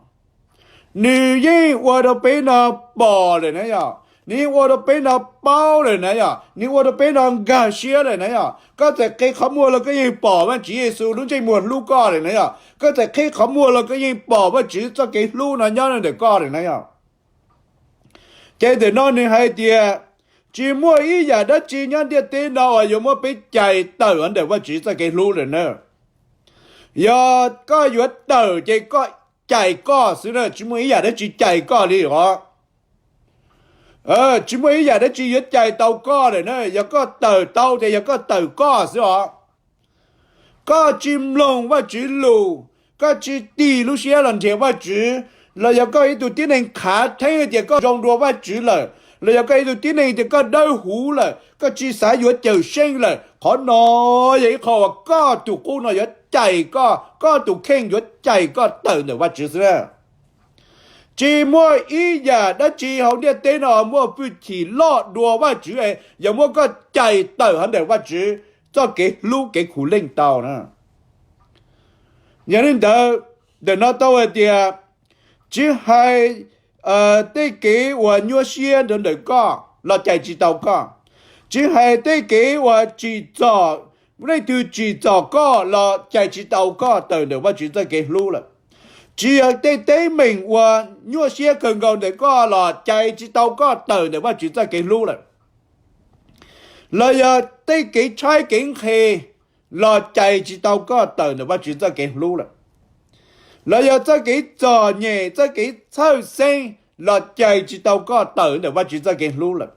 Nws yeej ua rau peb no pom lawm na yom, nws yeej ua rau peb no paub lawm na yom, nws ua rau peb no nkag siab lawm na yom. Koj txawm qhib qhov muag los koj yeej pom Vajtswv Yexus lub ntsej muag hlub koj lawm na yom, koj txawm qhib qhov muag los koj yeej pom Vajtswv txoj kev hlub no nyob ntawm koj lawm na yom. Ces ntawm no nws hais tias tsis muaj ib yam dab tsi nyob ntiaj teb no uas yuav muab peb cais tawm hauv ntawm Vajtswv txoj kev hlub lawm na. Yog koj yuav tawm ces koj cais koj xwb na, tsis muaj ib yam dab tsi cais koj li os. Tsis muaj ib yam dab tsi yuav cais tau koj lawm na, yog koj tawm tau ces yog koj tawm koj xwb os. Koj tsis mloog Vajtswv lus, koj tsis tig lub siab los nrhiav Vajtswv, los yog koj ib tug tib neeg khav theeb tias koj zoo dua Vajtswv lawm, los yog koj ib tug tib neeg tias koj dawb huv lawm, koj tsis xav yuav Cawmseej lawm, qhov no yog ib qho uas koj tus qub no yuav cais koj, koj tus kheej yuav cais koj tawm ntawm Vajtswv xwb na. Tsis muaj ib yam dab tsi hauv ntiaj teb no muaj hwj chim loj dua Vajtswv es yuav muab koj cais tawm hauv ntawm Vajtswv txoj kev hlub kev khuv leej tau na. Yog li ntawd, ntawm no tau hais tias tsis hais tej kev uas nyuaj siab rau ntawm koj los cais tsis tau koj, tsis hais tej kev uas tsim txom, leej twg tsim txom koj los cais tsis tau koj tawm ntawm Vajtswv txoj kev hlub lawm. Tsis yog tej teeb meem uas nyuaj siab kawg nkaus ntawm koj los cais tsis tau koj tawm ntawm Vajtswv txoj kev hlub lawm. Los yog tej kev tshaib kev nqhis los cais tsis tau koj tawm ntawm Vajtswv txoj kev hlub lawm. Los yog txoj kev txom nyem, txoj kev txhawj xeeb los cais tsis tau koj tawm ntawm Vajtswv txoj kev hlub lawm.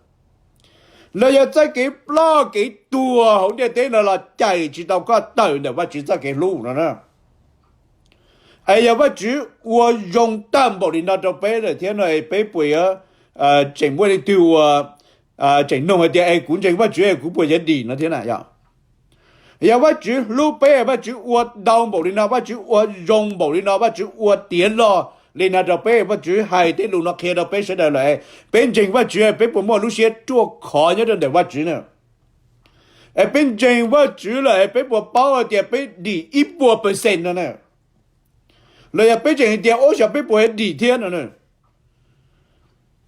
Los yog txoj kev ploj kev tuag hauv ntiaj teb no los cais tsis tau koj tawm ntawm Vajtswv txoj kev hlub no na. Es yog Vajtswv ua zoo tag npaum li no rau peb lawm thiab no es peb puas yuav tseem muaj leej twg uas tseem nug hais tias es kuv ntseeg Vajtswv es kuv puas yuav dim no thiab na yom? Yog Vajtswv hlub peb, Vajtswv ua ntau npaum li no, Vajtswv ua zoo npaum li no, Vajtswv ua tiav log li no rau peb, Vajtswv hais tej lus no qhia rau peb sawv daws lawm, peb ntseeg Vajtswv peb puas muaj lub siab ruaj khov nyob rau ntawm Vajtswv na? Es peb ntseeg Vajtswv lawm es peb puas paub hais tias peb dim ib puas percent no na? Los yog peb tseem hais tias ub xyov peb puas dim thiab no na?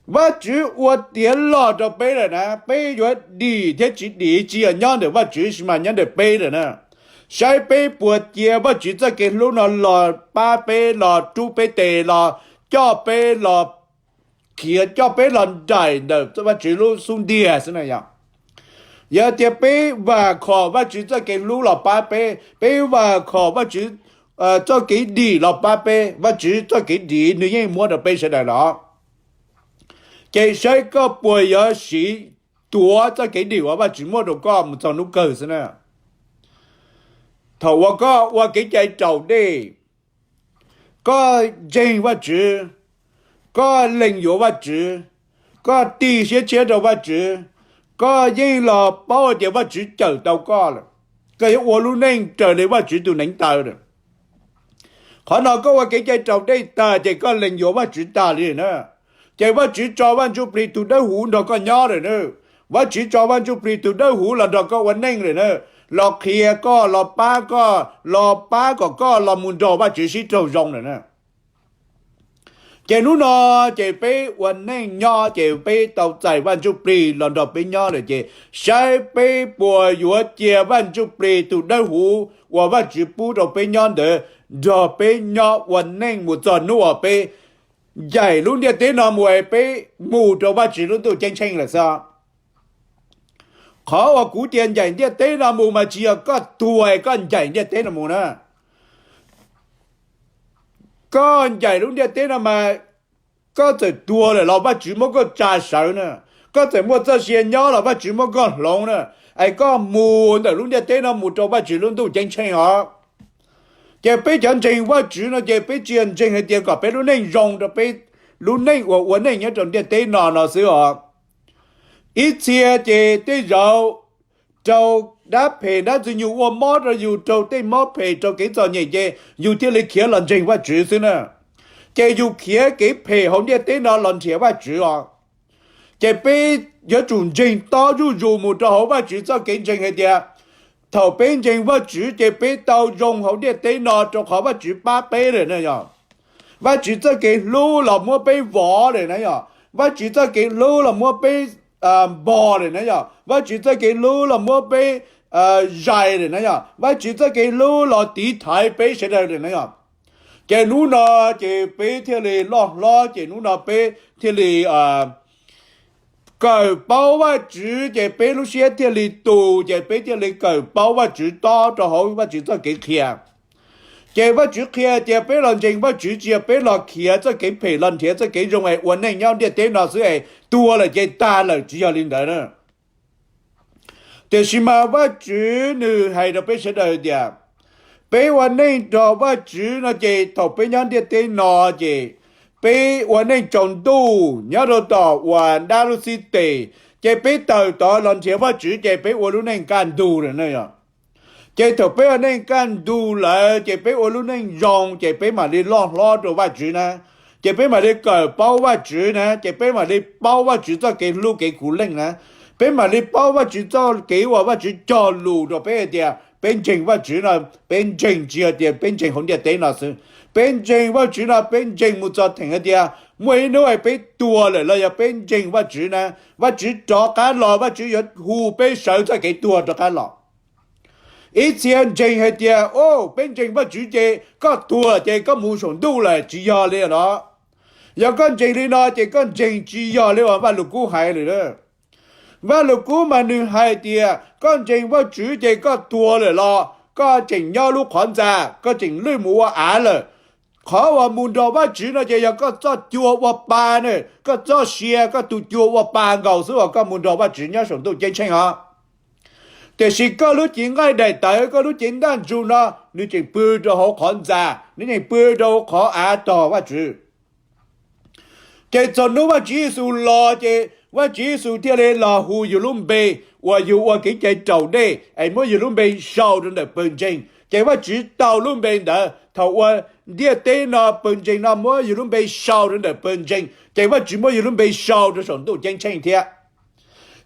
Vajtswv ua tiav log rau peb lawm na, peb yuav dim thiab tsis dim tsis yog nyob ntawm Vajtswv, sis mas nyob ntawm peb lawm na. Saib peb puas cia Vajtswv txoj kev hlub no los pab peb, los rub peb tes, los coj peb, los khiav coj peb los nraim ntawm Vajtswv lub xub ntiag xwb na yom. Yog tias peb vam khom Vajtswv txoj kev hlub los pab peb, peb vam khom Vajtswv txoj kev dim los pab peb, Vajtswv txoj kev dim nws yeej muab rau peb sawv daws los. Ces saib koj puas yuav siv tuav txoj kev dim uas Vajtswv muab rau koj mus txog hnub kawg xwb na. Thaum uas koj ua kev cai raus dej, koj ntseeg Vajtswv, koj lees yuav Vajtswv, koj tig siab tshiab rau Vajtswv, koj yeej los paub tias Vajtswv cawm tau koj lawm, koj yuav ua lub neej raws li Vajtswv tus neev taw lawm. Qhov no koj ua kev cai raus dej tag ces koj lees yuav Vajtswv tag li na. Ces Vajtswv tso Vaj Ntsuj Plig tus Dawb Huv nrog koj nyob lawm na. Vajtswv tso Vaj Ntsuj Plig tus Dawb Huv los nrog koj ua neej lawm na, los qhia koj, los pab koj, los pab kom koj los mus nrog Vajtswv sib raug zoo lawm na. Ces hnub no ces peb ua neej nyob ces peb tau txais Vaj Ntsuj Plig los nrog peb nyob lawm ces saib peb puas yuav cia Vaj Ntsuj Plig tus Dawb Huv uas Vajtswv pub rau peb nyob ntawd nrog peb nyob ua neej mus txog hnub uas peb ncaim lub ntiaj teb no mus es peb mus rau Vajtswv lub ntuj ceeb tsheej lawm xwb. Qhov uas kuv tias ncaim ntiaj teb no mus mas tsis yog koj tuag es koj ncaim ntiaj teb no mus na. Koj ncaim lub ntiaj teb no mas koj txawm tuag lawm los Vajtswv muab koj tsa sawv na. Koj txawm muaj txoj sia nyob los Vajtswv muab koj hloov na. Es koj mus ntawm lub ntiaj teb no mus rau Vajtswv lub ntuj ceeb tsheej os. Ces peb cov ntseeg Vajtswv no ces peb tsis yog ntseeg hais tias kom peb lub neej zoo rau peb lub neej uas ua neej nyob rau ntiaj teb no no xwb os. Ib txhia ces tej zaum raug dab phem dab ntxwg nyoog ua mob rau yus, raug tej mob phem, raug kev txom nyem ces yus thiaj li khiav los ntseeg Vajtswv xwb na. Ces yus khiav kev phem hauv ntiaj teb no los nrhiav Vajtswv os. Ces peb yuav tsum ntseeg tob zuj zus mus rau hauv Vajtswv txoj kev ntseeg hais tias thaum peb ntseeg Vajtswv ces peb tau zoo hauv ntiaj teb no rau qhov Vajtswv pab peb lawm na yom. Vajtswv txoj kev hlub los muab peb vov lawm na yom. Vajtswv txoj kev hlub los muab peb npog lawm na yom. Vajtswv txoj kev hlub los muab peb zais lawm na yom. Vajtswv txoj kev hlub los tiv thaiv peb sawv daws lawm na yom. Ces hnub no ces peb thiaj li loj hlob, ces hnub no peb thiaj li kawm paub Vajtswv, ces peb lub siab thiaj li tus, ces peb thiaj li kawm paub Vajtswv tob rau hauv Vajtswv txoj kev qhia. Ces Vajtswv qhia tias peb los ntseeg Vajtswv tsis yog peb los khiav txoj kev phem los nrhiav txoj kev zoo es ua neej nyob ntiaj teb no xwb es tuag lawm ces tag lawm, tsis yog li ntawd na. Tiam sis mas Vajtswv nws hais rau peb sawv daws tias peb ua neej nrog Vajtswv no ces thaum peb nyob ntiaj teb no ces peb ua neej tsaus ntuj nyob rau tom uas dab lub xib tes, ces peb tawm tod los nrhiav Vajtswv ces peb ua lub neej kaj ntug lawm na yom. Ces thaum peb ua neej kaj ntug lawm ces peb ua lub neej zoo ces peb mam li loj hlob rau Vajtswv na, ces peb mam li kawm paub Vajtswv na, ces peb mam li paub Vajtswv txoj kev hlub kev khuv leej na, peb mam li paub Vajtswv txoj kev uas Vajtswv cog lus rau peb hais tias peb ntseeg Vajtswv no, peb ntseeg tsis yog tias peb ntseeg hauv ntiaj teb no xwb. Peb ntseeg Vajtswv no peb ntseeg mus txog theem hais tias muaj ib hnub peb tuag lawm los yog peb ntseeg Vajtswv na, Vajtswv rov qab los Vajtswv yuav hu peb sawv txoj kev tuag rov qab los. Ib txhia ntseeg hais tias o, peb ntseeg Vajtswv ces koj tuag ces koj mus saum ntuj lawm, tsis yog li os. Yog koj ntseeg li no ces koj ntseeg tsis yog li uas Vaj Lug Kub hais lawm. Vaj Lug Kub mas nws hais tias koj ntseeg Vajtswv ces koj tuag lawm los koj tseem nyob lub qhov ntxa, koj tseem lwj mus ua av lawm. Qhov uas mus nrog Vajtswv no ces yog koj txoj cua ua pa na, koj txoj sia koj tus cua ua pa nkaus xwb uas koj mus nrog Vajtswv nyob saum ntuj ceeb tsheej os. Tiam sis koj lub cev nqaij daim tawv, koj lub cev ntaj ntsug no nws tseem pw rau hauv qhov ntxa, nws tseem pw rau hauv qhov av tog Vajtswv. Ces txog hnub Vajtswv Yexus los ces Vajtswv Yexus thiaj li los hu yus lub npe uas yus ua kev cai raus dej es muab yus lub npe sau rau ntawm pawg ntseeg, ces Vajtswv tau lub npe ntawd. Thaum uas ntiaj teb no pawg ntseeg no muab yus lub npe sau rau ntawm pawg ntseeg ces Vajtswv muab yus lub npe sau rau saum ntuj ceeb tsheej thiab.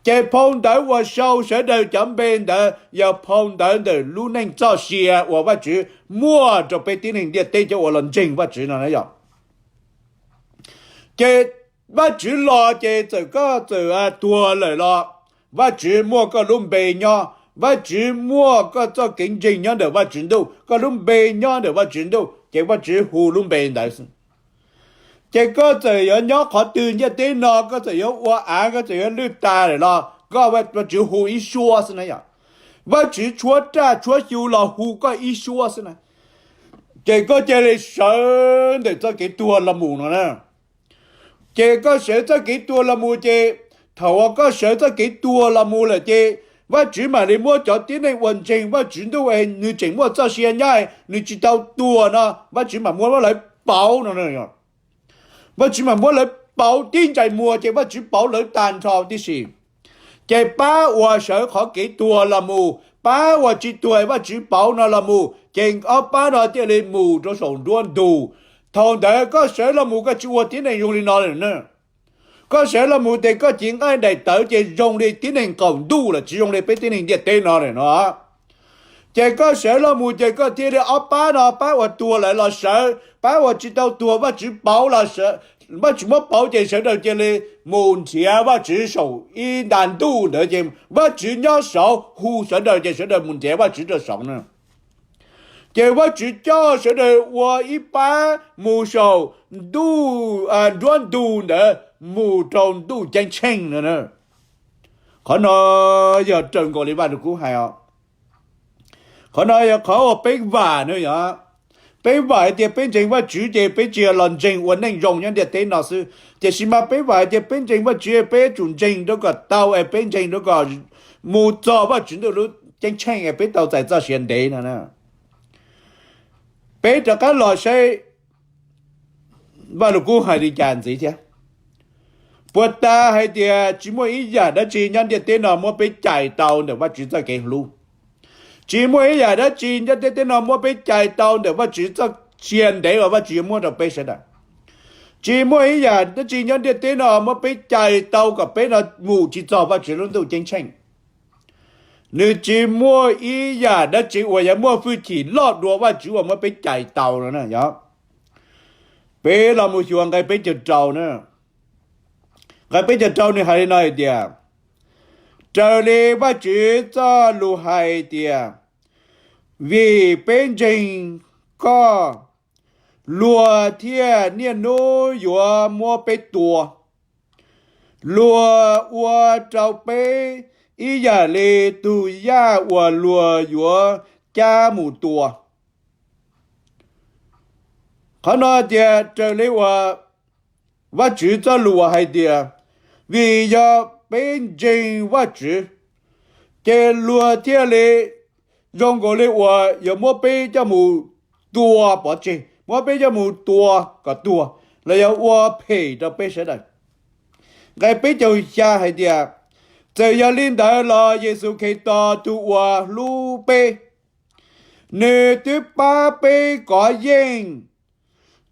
Ces phau ntawv uas sau sawv daws cov npe ntawd yog phau ntawv ntawm lub neej txoj sia uas Vajtswv muaj rau peb tib neeg ntiaj teb cov uas los ntseeg Vajtswv no na yom. Ces Vajtswv los ces txawm koj txawm tuag lawm los Vajtswv muaj koj lub npe nyob, Vajtswv muaj koj txoj kev ntseeg nyob ntawm Vajtswv ntuj, koj lub npe nyob ntawm Vajtswv ntuj ces Vajtswv hu lub npe ntawd xwb. Ces koj txawm yuav nyob qhov twg ntiaj teb no, koj txawm yuav ua av, koj txawm yuav lwj tas lawm los koj, Vajtswv hu ib suab xwb na yom. Vajtswv tshuab raj tshuab xyu los hu koj ib suab xwb na. Ces koj cia li sawv ntawm txoj kev tuag los mus no na. Ces koj sawv txoj kev tuag los mus ces, thaum uas koj sawv txoj kev tuag los mus lawm ces Vajtswv mam li muab cov tib neeg uas ntseeg Vajtswv ntuj, nws tseem muaj txoj sia nyob, nws tsis tau tuag no Vajtswv mam muab lawv pauv no. Vajtswv mam muab lawv pauv tib ntsais muag ces Vajtswv pauv lawv tag nrho tib si. Ces pab uas sawv qhov kev tuag los mus, pab uas tsis tuag Vajtswv pauv no los mus, ces ob pab no thiaj li mus rau saum nruab ntug. Thaum ntawd koj sawv los mus koj tsis ua tib neeg zoo li no lawm na. Koj sawv los mus ces koj cev nqaij daim tawv ces zoo li tib neeg qaum ntuj lawm, tsis zoo li peb tib neeg ntiaj teb no lawm no. Ces koj sawv los mus ces koj thiaj li ob pab no, pab uas tuag lawm los sawv, pab uas tsis tau tuag Vajtswv pauv los, Vajtswv muab pauv ces sawv daws cia li mus nrhiav Vajtswv saum ib nta ntuj ntawd ces Vajtswv nyob saud hu sawv daws ces sawv daws mus nrhiav Vajtswv rau saud na. Ces Vajtswv coj sawv daws ua ib pab mus saum ntuj, nruab ntug ntawd mus rau ntuj ceeb tsheej no. Qhov no yog raws nkaus li Vaj Lug Kub hais os. Qhov no yog qhov uas peb vam na yom. Peb vam hais tias peb ntseeg Vajtswv ces peb tsis yog los ntseeg ua neej zoo nyob ntiaj teb no xwb, tiam sis mas peb vam hais tias peb ntseeg Vajtswv peb yuav tsum ntseeg rau kom tau es peb ntseeg rau kom mus txog Vajtswv ntuj lub ceeb tsheej es peb tau txais txoj sia ntev no na. Peb rov qab los saib Vaj Lug Kub hais li cas ntxiv thiab. Puas tas hais tias tsis muaj ib yam dab tsi nyob ntiaj teb no muab peb cais tau ntawm Vajtswv txoj kev hlub? Tsis muaj ib yam dab tsi nyob ntiaj teb no muab peb cais tau ntawm Vajtswv txoj sia ntev uas Vajtswv yuav muab rau peb sawv daws. Tsis muaj ib yam dab tsi nyob ntiaj teb no muab peb cais tau kom peb no mus tsis txog Vajtswv lub ntuj ceeb tsheej. Nws tsis muaj ib yam dab tsi uas yuav muaj hwj chim loj dua Vajtswv uas muab peb cais tau no na yog. Peb los mus xyuas nqe peb caug rau na. Nqe peb caug rau nws hais li no hais tias, raws li Vajtswv txoj lus hais tias, vim peb ntseeg koj, luag thiaj niaj hnub yuav muab peb tua. Luag ua rau peb ib yam li tus yaj uas luag yuav cab mus tua. Qhov no tias raws li uas Vajtswv txoj lus hais tias, vim yog peb ntseeg Vajtswv, ces luag thiaj li zoo nkaus li uas yuav muab peb coj mus tua pov tseg, muab peb coj mus tua kom tuag, los yog ua phem rau peb sawv daws. Nqe peb caug xya hais tias, txawm yog li ntawd los Yexus Khetos tus uas hlub peb, nws twb pab peb kov yeej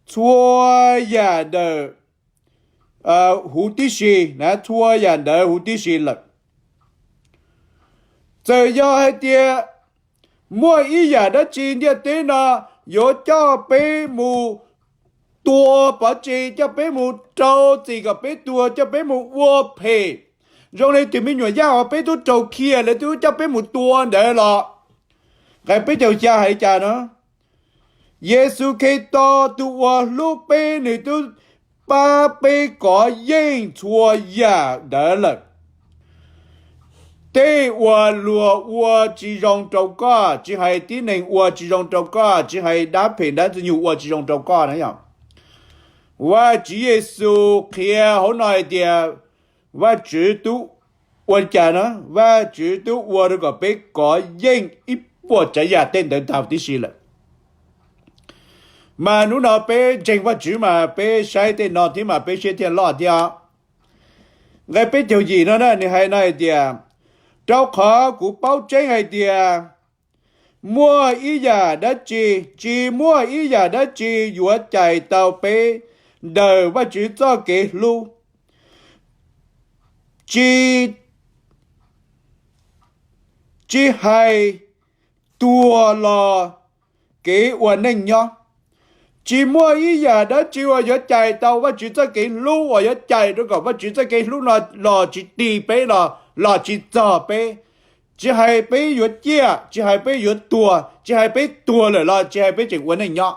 txhua yam ntawm huv tib si, txhua yam ntawd huv tib si lawm. Txawm yog hais tias muaj ib yam dab tsi ntiaj teb no yuav coj peb mus tua pov tseg, coj peb mus rau txim kom peb tuag, coj peb mus ua phem, zoo li tus me nyuam yaj uas peb twb raug khiav lawv twb coj peb mus tua ntawd los, nqe peb caug xya hais li cas no? Yexus Khetos tus uas hlub peb nws twb pab peb kov yeej txhua yam ntawd lawm. Tej uas luag ua tsis zoo rau koj, tsis hais tib neeg ua tsis zoo rau koj, tsis hais dab phem dab ntxwg nyoog ua tsis zoo rau koj na yom. Vajtswv Yexus qhia hauv no hais tias Vajtswv twb ua li cas no, Vajtswv twb ua rau kom peb kov yeej ib puas tsav yam tej ntawd tag tib si lawm. Mas hnub no peb ntseeg Vajtswv mas peb saib tej no thiab mas peb siab thiaj loj thiab. Nqe peb caug yim no na nws hais no hais tias, rau qhov kuv paub tseeb hais tias muaj ib yam dab tsi, tsis muaj ib yam dab tsi yuav cais tau peb ntawm Vajtswv txoj kev hlub, tsis, tsis hais tuag los kev ua neej nyob, Tsis muaj ib yam dab tsi uas yuav cais tau Vajtswv txoj kev hlub, uas yuav cais rau kom Vajtswv txoj kev hlub no los tsis tig peb, los los tsis txog peb. Tsis hais peb yuav ciaj, tsis hais peb yuav tuag, tsis hais peb tuag lawm los tsis hais peb tseem ua neej nyob,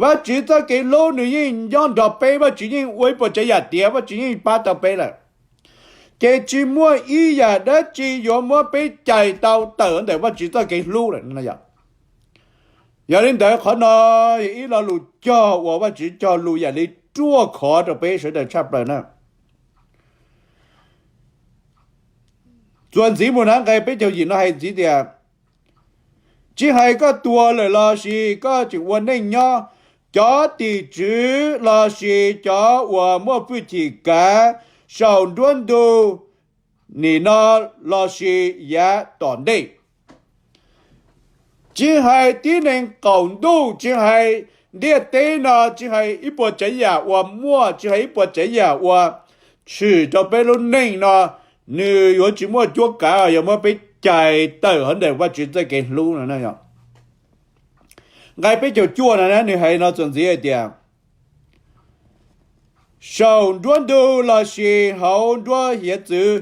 Vajtswv txoj kev hlub nws yeej nyob nrog peb, Vajtswv yeej ua ib puas tsav yam tiav, Vajtswv yeej pab tau peb lawm. Ces tsis muaj ib yam dab tsi yuav muab peb cais tau tawm ntawm Vajtswv txoj kev hlub lawm. Yog li ntawd qhov no yog ib lo lus cog uas Vajtswv cog lus yam li ruaj khov rau peb sawv daws tshaj plaws na. Txuas ntxiv mus na, nqe peb caug yim no hais ntxiv tias, tsis hais koj tuag lawm los sis koj tseem ua neej nyob, cov tim tswv los sis cov uas muaj hwj chim kav saum nruab ntug nim no los sis yav tom ntej, tsis hais tib neeg qaum ntuj, tsis hais ntiaj teb no, tsis hais ib puas tsav yam uas muaj, tsis hais ib puas tsav yam uas tshwm rau peb lub neej no, nws yuav tsis muaj cuab kav yuav muab peb cais tawm hauv ntawm Vajtswv txoj kev hlub no. Nqe peb caug cuaj no nws hais no txuas ntxiv hais tias, saum nruab ntug los sis hauv nruab hiav txwv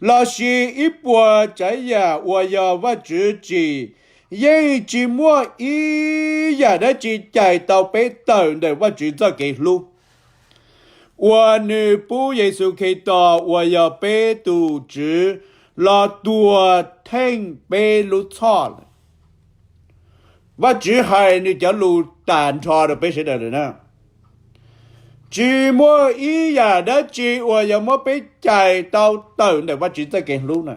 los sis ib puas tsav yam uas yog Vajtswv tsim, yeej tsis muaj ib yam dab tsi cais tau peb tawm ntawm Vajtswv txoj kev hlub uas nws pub Yexus Khetos uas yog peb tus Tswv los tuag theej peb lub txhoj lawm. Vajtswv hais nws cov lus tas nrho rau peb sawv daws lawm na. Tsis muaj ib yam dab tsi uas yuav muab peb cais tau tawm ntawm Vajtswv txoj kev hlub na.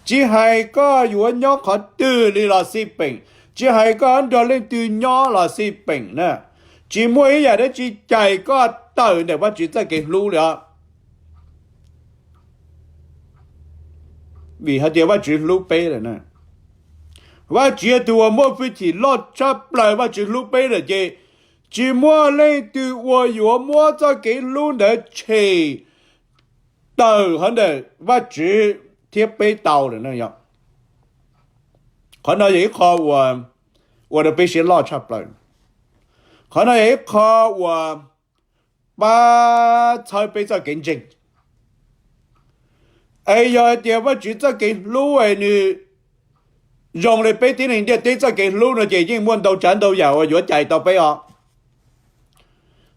Tsis hais koj yuav nyob qhov twg li los xij peem, tsis hais koj nrog leej twg nyob los xij peem na, tsis muaj ib yam dab tsi cais koj tawm ntawm Vajtswv txoj kev hlub li os. Vim hais tias Vajtswv hlub peb lawm na. Vajtswv yog tus uas muaj hwj chim loj tshaj plaws, Vajtswv hlub peb lawm ces tsis muaj leej twg uas yuav muab txoj kev hlub ntawd tshem tawm hauv ntawm Vajtswv thiab peb tau lawm na. Qhov no yog ib qho uas ua rau peb siab loj tshaj plaws. Qhov no yog ib qho uas pab txhawb peb txoj kev ntseeg. Es yog hais tias Vajtswv txoj kev hlub es nws zoo li peb tib neeg ntiaj teb txoj kev hlub no ces yeej muaj ntau tsav ntau yam uas yuav cais tau peb os.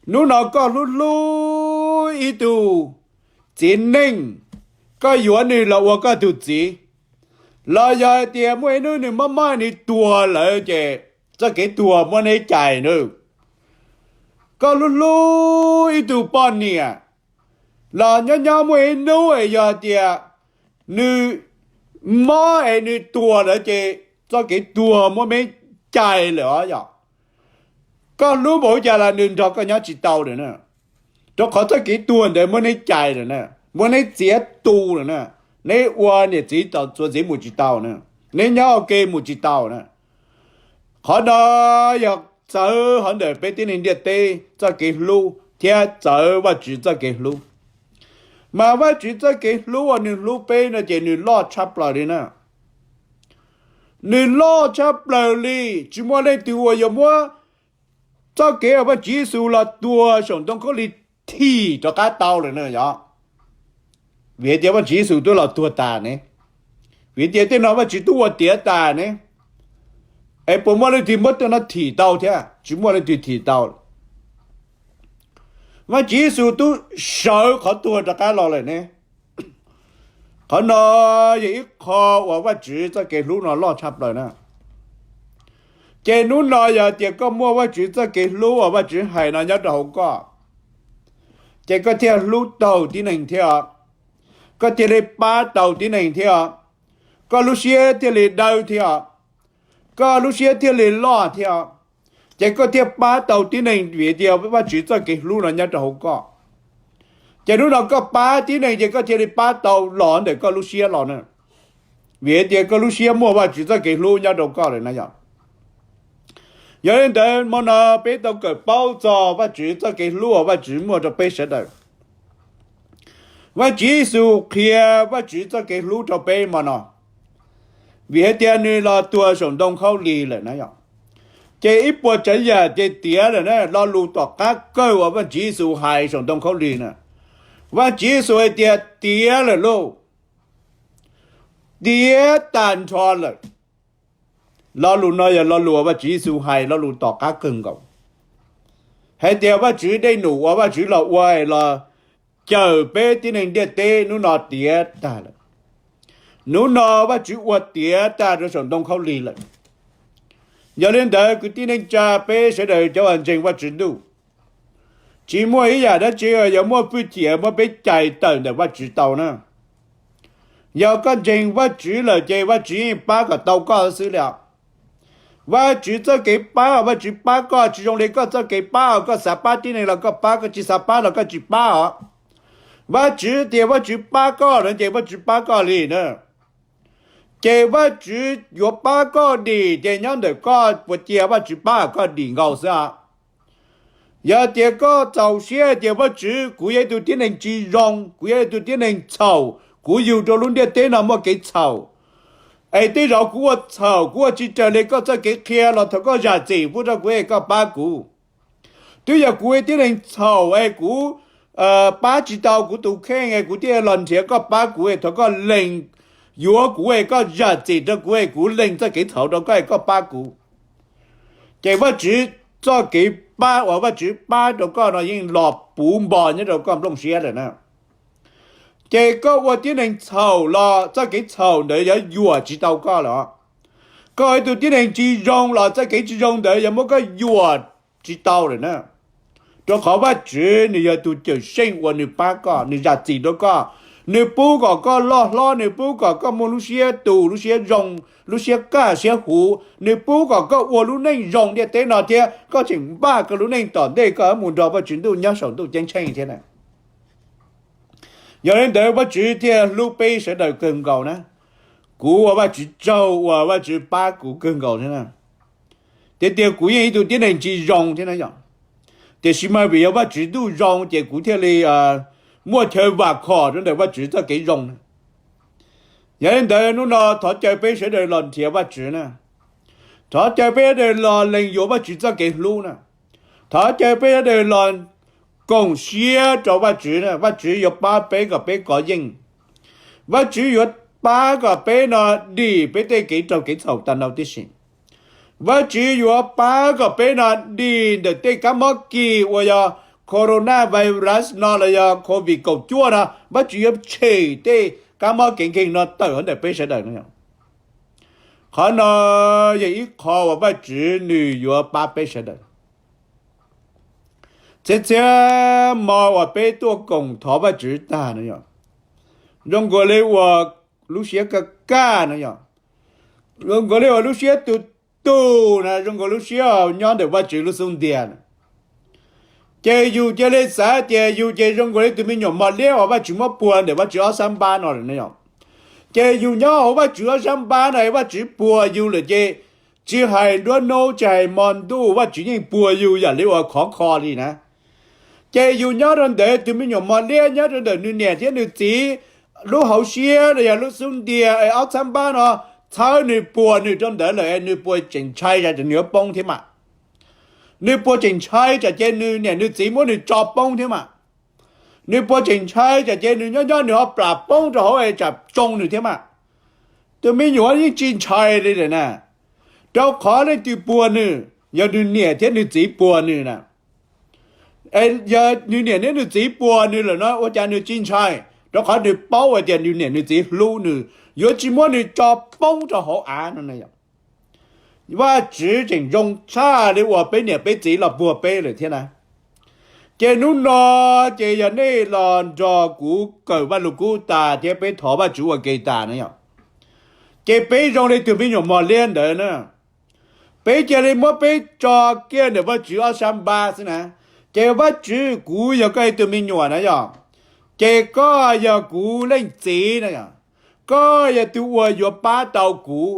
Hnub no koj hlub hlub ib tug txiv neej, koj yuav nws los ua koj tug txiv, los yog hais tias muaj ib hnub nws mob mob nws tuag lawm ces txoj kev tuag muab neb cais na. Koj hlub hlub ib tug poj niam, los nyob nyob muaj ib hnub es yog hais tias nws mob es nws tuag lawm ces txoj kev tuag muab neb cais lawm os yom. Koj hlub npaum li cas los nws nrog koj nyob tsis tau lawm na. Rau qhov txoj kev tuag ntawd muab neb cais lawm na, muab neb txiav tu lawm na. Neb ua niam txiv txuas ntxiv mus tsis tau na, neb nyob ua ke mus tsis tau na. Qhov no yog txawv hauv ntawm peb tib neeg ntiaj teb txoj kev hlub thiab txawv Vajtswv txoj kev hlub. Mas Vajtswv txoj kev hlub uas nws hlub peb no ces nws loj tshaj plaws li na. Nws loj tshaj plaws li, tsis muaj leej twg uas yuav muab txoj kev uas Vajtswv Yexus los tuag saum ntoo khaub lig thim rov qab tau lawm na yom. Vim tias Vajtswv Yexus twb los tuag tas ne, vim tias tej no Vajtswv twb ua tiav tas ne, es puas muaj leej twg muab tej no thim tau thiab? Tsis muaj leej twg thim tau. Vajtswv Yexus twb sawv qhov tuag rov qab los lawm ne. Qhov no yog ib qho uas Vajtswv txoj kev hlub no loj tshaj plaws na. Ces hnub no yog tias koj muaj Vajtswv txoj kev hlub uas Vajtswv hais no nyob rau hauv koj, ces koj thiaj hlub tau tib neeg thiab os. Koj thiaj li pab tau tib neeg thiab os. Koj lub siab thiaj li dawb thiab os. Koj lub siab thiaj li loj thiab os. Ces koj thiaj pab tau tib neeg vim tias Vajtswv txoj kev hlub no nyob rau hauv koj. Ces hnub no koj pab tib neeg ces koj thiaj li pab tau los ntawm koj lub siab los na. Vim tias koj lub siab muaj Vajtswv txoj kev hlub nyob rau koj lawm na yom. Yog li ntawd hmo no peb tau kawm paub txog Vajtswv txoj kev hlub uas Vajtswv muaj rau peb sawv daws. Vajtswv Yexus qhia Vajtswv txoj kev hlub rau peb hmo no, vim hais tias nws los tuag saum ntoo khaub lig lawm na yom. Ces ib puas tsav yam ces tiav lawm na, lo lus tom qab kawg uas Vajtswv Yexus hais saum ntoo khaub lig na. Vajtswv Yexus hais tias tiav lawm lauj, tiav tag nrho lawm. Lo lus no yog lo lus uas Vajtswv Yexus hais lo lus tom qab kawg nkaus, hais tias Vajtswv dej num uas Vajtswv los ua los cawm peb tib neeg ntiaj teb hnub no tiav tag lawm. Hnub no Vajtswv ua tiav tag rau saum ntoo khaub lig lawm. Yog li ntawd kwv tij neej tsa peb sawv daws cov uas ntseeg Vajtswv Ntuj, tsis muaj ib yam dab tsi uas yuav muaj hwj chim muab peb cais tawm ntawm Vajtswv tau na. Yog koj ntseeg Vajtswv lawm ces Vajtswv yeej pab kom tau koj xwb li os. Vajtswv txoj kev pab uas Vajtswv pab koj tsis zoo li koj txoj kev pab uas koj xav pab tib neeg los koj pab, koj tsis xav pab los koj tsis pab os. Vajtswv tias Vajtswv pab koj no ces Vajtswv pab koj li na. Ces Vajtswv yuav pab koj dim ces nyob ntawm koj puas cia Vajtswv pab koj dim nkaus xwb os. Yog tias koj txaus siab tias Vajtswv, kuv yog ib tug tib neeg tsis zoo, kuv yog ib tug tib neeg txhaum, kuv yug rau lub ntiaj teb no muaj kev txhaum, es tej zaum kuv ua txhaum, kuv ua tsis raws li koj txoj kev qhia los thov koj zam txim pub rau kuv es koj pab kuv. Twb yog kuv tib neeg txhaum es kuv pab tsis tau kuv tus kheej es kuv thiaj los nrhiav koj pab kuv es thov koj lees yuav kuv es koj zam txim rau kuv es kuv lees txoj kev txhaum rau koj es koj pab kuv. Ces Vajtswv txoj kev pab uas Vajtswv pab rau koj no yeej los puv npo nyob rau koj nplooj siab lawm na. Ces koj ua tib neeg txhaum los txoj kev txhaum ntawd yuav yuam tsis tau koj lawm. Koj ua ib tug tib neeg tsis zoo los txoj kev tsis zoo ntawd yuav muab koj yuam tsis tau lawm na. Rau qhov Vajtswv nws yog tus cawm seej uas nws pab koj, nws zam txim rau koj, nws pub kom koj loj hlob, nws pub kom koj muaj lub siab tus, lub siab zoo, lub siab kaj siab huv, nws pub kom koj ua lub neej zoo ntiaj teb no thiab koj tseem npaj koj lub neej tom ntej koj mus nrog Vajtswv Ntuj nyob saum ntuj ceeb tsheej thiab na. Yog li ntawd Vajtswv thiaj hlub peb sawv daws kawg nkaus na. Kuv ua Vajtswv tsaug uas Vajtswv pab kuv kawg nkaus thiab na. Tiag tiag kuv yeej ib tug tib neeg tsis zoo thiab na yom. Tiam sis mas vim yog Vajtswv Ntuj zoo ces kuv thiaj li muaj chaw vam khom rau ntawm Vajtswv txoj kev zoo na. Yog li ntawd hnub no thov caw peb sawv daws los nrhiav Vajtswv na. Thov caw peb sawv daws los lees yuav Vajtswv txoj kev hlub na. Thov caw peb sawv daws los koom siab rau Vajtswv na, Vajtswv yuav pab peb kom peb kov yeej. Vajtswv yuav pab kom peb no dim peb tej kev raug kev txhaum tag nrho tib si. Vajtswv yuav pab kom peb no dim ntawm tej kab mob kis uas yog corona virus no los yog covid kaum cuaj no, Vajtswv yuav tshem tej kab mob kev nkeeg no tawm hauv ntawm peb sawv daws no. Qhov no yog ib qho uas Vajtswv nws yuav pab peb sawv daws. Txhia txhia hmo uas peb tuaj koom thov Vajtswv tag no yog zoo nkaus li uas lub siab kaj kaj no yog zoo nkaus li uas lub siab tus tus na, zoo nkaus lub siab nyob ntawm Vajtswv lub xub ntiag na. Ces yus cia li xav tias yus ces zoo nkaus li tus me nyuam mos liab uas Vajtswv muab puag ntawm Vajtswv ob sab npab no lawm no yog. Ces yus nyob hauv Vajtswv ob sab npab no es Vajtswv puag yus lawm ces tsis hais nruab hnub tsis hais hmo ntuj Vajtswv yeej puag yus yam li uas khov kho li na. Ces yus nyob rau ntawm tus me nyuam mos liab nyob rau ntawm nws niam thiab nws txiv lub hauv siab los yog lub xub ntiag es ob sab npab no txhawb nws puag nws rau ntawd lawm es nws puas tseem ntshai tsam nws yuav poob thiab mas? Nws puas tseem ntshai tsam ces nws niam nws txiv muab nws tso poob thiab mas? Nws puas tseem ntshai tsam ces nws nyob nyob nws ho plam poob rau hauv es tsam tsoo nws thiab mas? Tus me nyuam yeej tsis ntshai li lawm na, rau qhov leej twg puag nws? Yog nws niam thiab nws txiv puag nws na. Yog nws niam thiab nws txiv puag nws lawm no ua cas nws tsis ntshai? Rau qhov nws paub hais tias nws niam nws txiv hlub nws, yuav tsis muab nws tso poob rau hauv av no. Vajtswv tseem zoo tshaj li uas peb niam peb txiv los puag peb lawm thiab na. Ces hnub no ces yog nej los nrog kuv kawm Vajluskub tas thiab peb thov Vajtswv ua ke tas na yom, ces peb zoo li tus me nyuam mos liab ntawd na. Peb cia li muab peb tso kiag ntawm Vajtswv ob sab npab xwb na. Ces Vajtswv, kuv yog koj ib tug me nyuam na yom, ces koj yog kuv leej txiv na yom. Koj yog tus uas yuav pab tau kuv,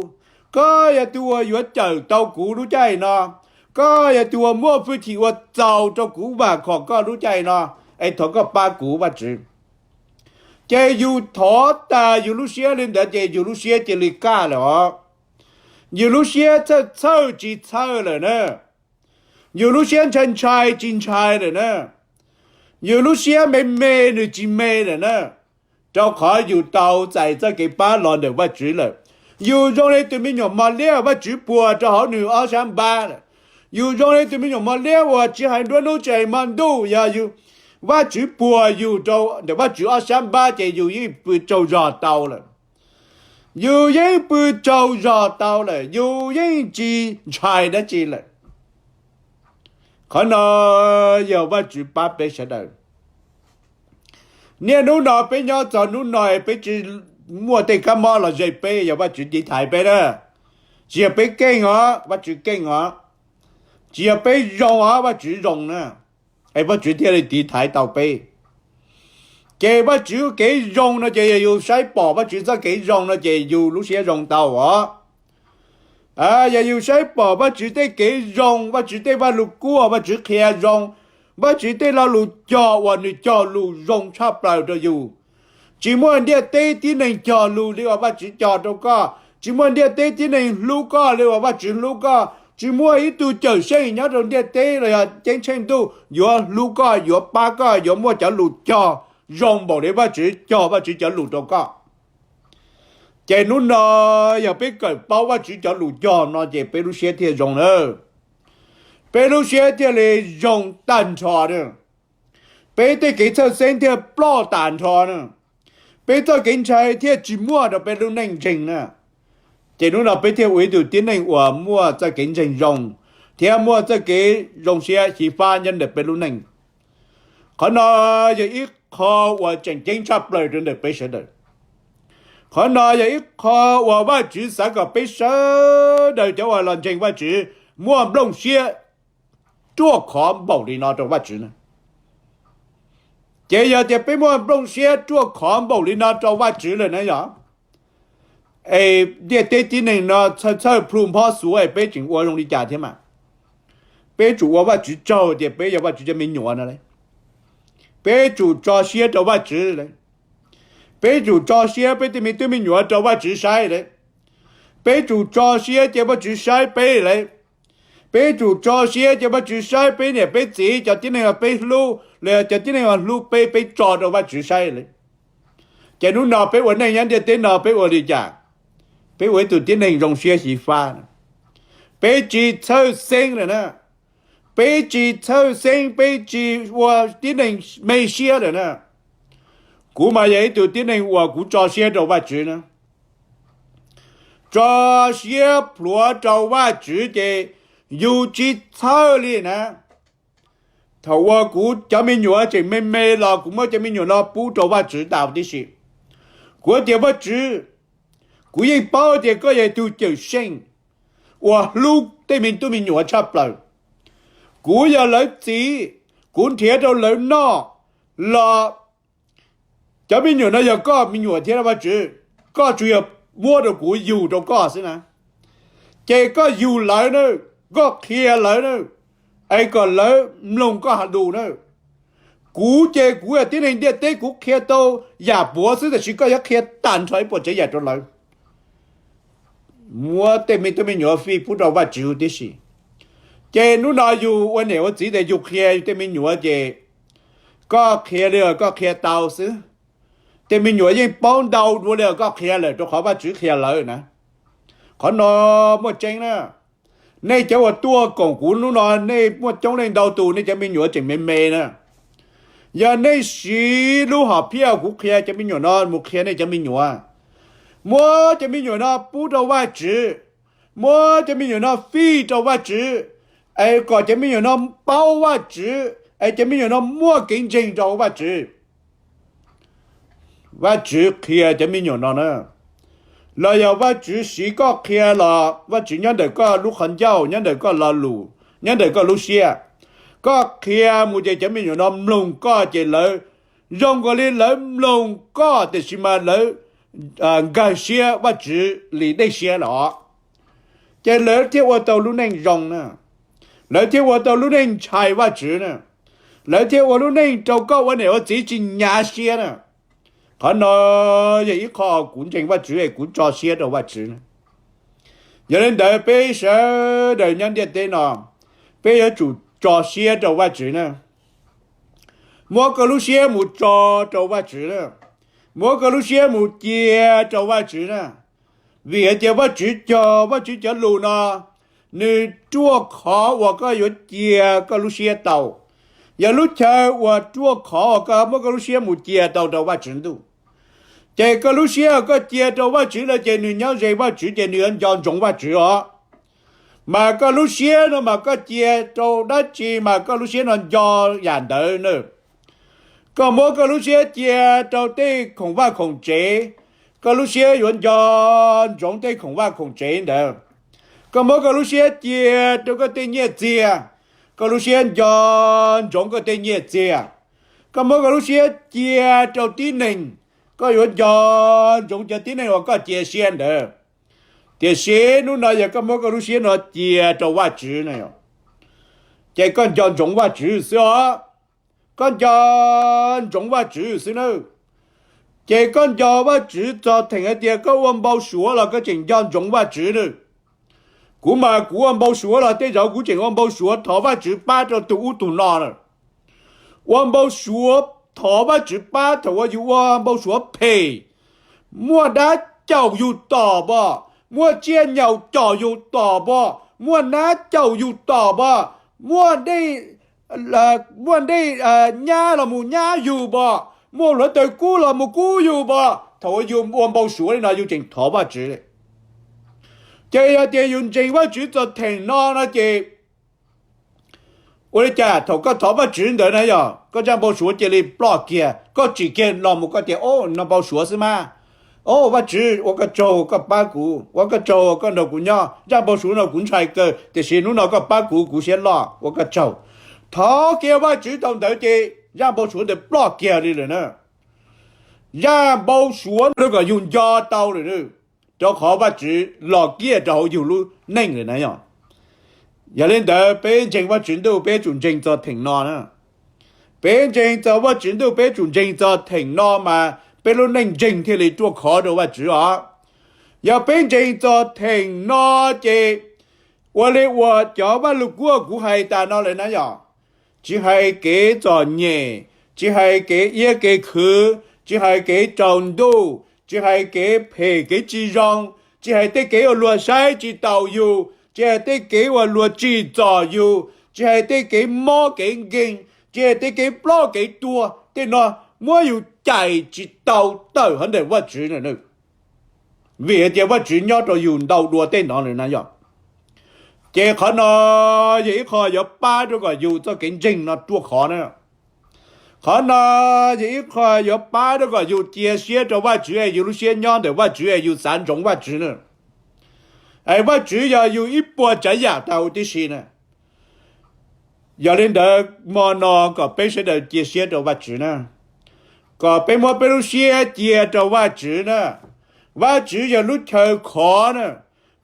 koj yog tus uas yuav cawm tau kuv lub caij no, koj yog tus uas muaj hwj chim ua txaus rau kuv vam khom koj lub caij no, es thov koj pab kuv Vajtswv. Ces yus thov tas yus lub siab li ntawd ces yus lub siab cia li kaj lawm os. Yus lub siab txhawj txhawj tsis txhawj lawm na. Yus lub siab ntshai ntshai tsis ntshai lawm na. Yus lub siab me me nws tsis me lawm na. Rau qhov yus tau txais txoj kev pab los ntawm Vajtswv lawm. Yus zoo li tus me nyuam mos liab uas Vajtswv puag rau hauv nws ob sab npab lawm. Yus zoo li tus me nyuam mos liab uas tsis hais nruab hnub tsis hais hmo ntuj, yog yus, Vajtswv puag yus rau ntawm Vajtswv ob sab npab ces yus yeej pw tsaug zog tau lawm. Yus yeej pw tsaug zog tau lawm, yus yeej tsis ntshai dab tsi lawm. Qhov no yog Vajtswv pab peb sawv daws. Niaj hnub no peb nyob txog hnub no peb tsis muaj tej kab mob los ze peb, yog Vajtswv tiv thaiv peb na. Tsis yog peb keej os, Vajtswv keej os. Tsis yog peb zoo os, Vajtswv zoo na. Es Vajtswv thiaj li tiv thaiv tau peb. Ces Vajtswv kev zoo no ces yog yus saib pom Vajtswv txoj kev zoo no ces yus lub siab zoo tau os. Yog yus saib pom Vajtswv tej kev zoo, Vajtswv tej vaj lug kuaj, Vajtswv qhia zoo, Vajtswv tej lo lus cog uas nws cog lus zoo tshaj plaws rau yus. Tsis muaj ntiaj teb tib neeg cog lus li uas Vajtswv cog rau koj. Tsis muaj ntiaj teb tib neeg hlub koj li uas Vajtswv hlub koj. Tsis muaj ib tug cawm seej nyob rau ntiaj teb los yog ceeb tsheej ntuj yuav hlub koj, yuav pab koj, yuav muaj cov lus cog zoo npaum li Vajtswv cog Vajtswv cov lus rau koj. Ces hnub no yog peb kawm paub Vajtswv cov lus cog no ces peb lub siab thiaj zoo na. Peb lub siab thiaj li zoo tag nrho na. Peb tej kev txhawj xeeb thiaj ploj tag nrho na. Peb txoj kev ntshai thiaj tsis muaj rau peb lub neej ntseeg na. Ces hnub no peb thiaj ua ib tug tib neeg uas muaj txoj kev ntseeg zoo, thiab muaj txoj kev zoo siab xyiv fab nyob ntawm peb lub neej. Qhov no yog ib qho uas tseem ceeb tshaj plaws rau ntawm peb sawv daws. Qhov no yog ib qho uas Vajtswv xav kom peb sawv daws cov uas los ntseeg Vajtswv muaj nplooj siab ruaj khov npaum li no rau Vajtswv na. Ces yog tias peb muaj nplooj siab ruaj khov npaum li no rau Vajtswv lawm na yog, es ntiaj teb tib neeg no txhawj txhawj plhu nphob xuav es peb tseem ua zoo li cas thiab mas? Peb tsum ua Vajtswv tsaug tias peb yog Vajtswv cov me nyuam no lauj. Peb tsum tso siab rau Vajtswv lauj. Peb tsum tso siab peb tej me tub me nyuam rau Vajtswv saib lauj. Peb tsum tso siab cia Vajtswv saib peb lauj. Peb tsum tso siab cia Vajtswv saib peb niam peb txiv, cov tib neeg uas peb hlub los yog cov tib neeg uas hlub peb, peb tso rau Vajtswv saib lauj. Ces hnub no peb ua neej nyob ntiaj teb no peb ua li cas? Peb ua ib tug tib neeg zoo siab xyiv fab. Peb tsis txhawj xeeb lawm na. Peb tsis txhawj xeeb, peb tsis ua tib neeg me siab lawm na. Kuv mas yog ib tug tib neeg uas kuv tso siab rau Vajtswv na. Tso siab plhuav rau Vajtswv ces yus tsis txhawj li na. Thaum uas kuv cov me nyuam tseem me me los kuv muab cov me nyuam no pub rau Vajtswv tau tib si. Kuv tias Vajtswv, kuv yeej paub tias koj yog tus cawm seej uas hlub tej me tub me nyuam tshaj plaws. Kuv yog lawv txiv, kuv nrhiav rau lawv noj los cov me nyuam no yog koj me nyuam thiab Vajtswv. Koj tsuas yog muab rau kuv yug rau koj xwb na. Ces koj yug lawv na, koj qhia lawv na, es kom lawv mloog koj lus na. Kuv ces kuv yog tib neeg ntiaj teb, kuv qhia tau yam puav xwb, tab sis koj yuav qhia tag nrho ib puas tsav yam rau lawv. Muab tej me tub me nyuam fij pub rau Vajtswv huv tib si. Ces hnub no yus ua niam ua txiv tias yus qhia yus tej me nyuam ces koj qhia li koj qhia tau xwb. Tej me nyuam yeej paub ntau dua li koj qhia lawm rau qhov Vajtswv qhia lawv na. Qhov no muaj tseeb na. Nej cov uas tuaj koom kuv hnub no nej muaj coob leej ntau tus nej cov me nyuam tseem me me na. Yog nej siv lub hom phiaj kuv qhia cov me nyuam no mus qhia nej cov me nyuam, muab cov me nyuam no pub rau Vajtswv, muab cov me nyuam no fij rau Vajtswv, es kom cov me nyuam no paub Vajtswv, es cov me nyuam no muaj kev ntseeg rau Vajtswv. Vajtswv qhia cov me nyuam no na, los yog Vajtswv siv koj qhia los Vajtswv nyob ntawm koj lub qhov ncauj, nyob ntawm koj lo lus, nyob ntawm koj lub siab. Koj qhia mus ces cov me nyuam no mloog koj ces lawv zoo nkaus li lawv mloog koj tiam sis mas lawv nkag siab Vajtswv li dej siab los, ces lawv thiaj ua tau lub neej zoo na. Lawv thiaj ua tau lub neej ntshai Vajtswv na. Lawv thiaj ua lub neej rau koj ua niam ua txiv tsis hnyav siab na. Qhov no yog ib qho kuv ntseeg Vajtswv es kuv tso siab rau Vajtswv na. Yog li ntawd peb sawv daws nyob ntiaj teb no, peb yuav tsum tso siab rau Vajtswv na. Muab koj lub siab mus tso rau Vajtswv na. Muab koj lub siab mus cia rau Vajtswv na. Vim hais tias Vajtswv cog Vajtswv cov lus no, nws ruaj khov uas koj yuav cia koj lub siab tau. Yog lub chaw uas ruaj khov uas koj muab koj lub siab mus cia tau rau Vajtswv ntuj, ces koj lub siab koj cia rau Vajtswv lawm ces nws nyob ze Vajtswv ces nws yuav nco ntsoov Vajtswv os. Mas koj lub siab no mas koj cia rau dab tsi mas koj lub siab no nco yam ntawd na. Koj muab koj lub siab cia rau tej khoom vaj khoom tsev, koj lub siab yuav nco ntsoov tej khoom vaj khoom tsev ntawd. Koj muab koj lub siab cia rau koj tej nyiaj txiag, koj lub siab nco ntsoov koj tej nyiaj txiag. Koj muab koj lub siab cia rau tib neeg, koj yuav nco ntsoov cov tib neeg uas koj cia siab ntawd. Tiam sis hnub no yog koj muab koj lub siab no cia rau Vajtswv na, ces koj nco ntsoov Vajtswv xwb os. Koj nco ntsoov Vajtswv xwb nawb. Ces koj nco Vajtswv txog theem hais tias koj ua npau suav los koj tseem nco ntsoov Vajtswv nawb. Kuv mas kuv ua npau suav los tej zaum kuv tseem ua npau suav thov Vajtswv pab rau tus ub tus no na. Ua npau suav thov Vajtswv pab thaum uas yus ua npau suav phem, muaj dab caum yus tom npog, muaj tsiaj nyaum caum yus tom npog, muaj nab caum yus tom npog, muaj dej, muaj dej nyab los mus nyab yus npog, muaj hluav taws kub los mus kub yus npog. Thaum uas yus ua npau suav li no yus tseem thov Vajtswv li. Ces yog tias yus ntseeg Vajtswv txog theem no no ces ua li cas thaum koj thov Vajtswv ntawd na yog koj zaj npau suav cia li ploj kiag, koj tsim kiag los mus koj tias, o, no npau suav xwb mas. O, Vajtswv ua koj tsaug koj pab kuv, ua koj tsaug koj nrog kuv nyob, zaj npau suav no kuv ntshai kawg tiam sis hnub no koj pab kuv, kuv siab loj, ua koj tsaug. Thov kiag Vajtswv tau ntawd ces zaj npau suav ntawd ploj kiag li lawm na. Zaj npau suav rau kom yus nco tau lawm na, rau qhov Vajtswv los kiag rau hauv yus lub neej lawm na yog. Yog li ntawd peb ntseeg Vajtswv ntuj peb tsum ntseeg txog theem no na. Peb ntseeg txog Vajtswv ntuj peb tsum ntseeg txog theem no mas peb lub neej ntseeg thiaj li ruaj khov rau Vajtswv os. Yog peb ntseeg txog theem no ces ua li uas cov Vaj Lug Kub kuv hais tas no lawm na yog, tsis hais kev txom nyem, tsis hais kev iab kev khwv, tsis hais kev tsaus ntuj, tsis hais kev phem kev tsis zoo, tsis hais tej kev uas luag saib tsis taus yus, tsis hais tej kev uas luag tsim txom yus, tsis hais tej kev mob kev nkeeg, tsis hais tej kev ploj kev tuag, tej no muab yus cais tsis tau tawm hauv ntawm Vajtswv na. Vim hais tias Vajtswv nyob rau yus ntau dua tej no lawm na yog. Ces qhov no yog ib qho yuav pab rau kom yus txoj kev ntseeg no ruaj khov na. Qhov no yog ib qho yuav pab rau kom yus cia siab rau Vajtswv es yus lub siab nyob ntawm Vajtswv es yus xav ntsoov Vajtswv na. Es Vajtswv yog yus ib puas tsav yam tau tib si na. Yog li ntawd hmo no kom peb sawv daws cia siab rau Vajtswv na, kom peb muab peb lub siab cia rau Vajtswv na. Vajtswv yog lub chaw khov na.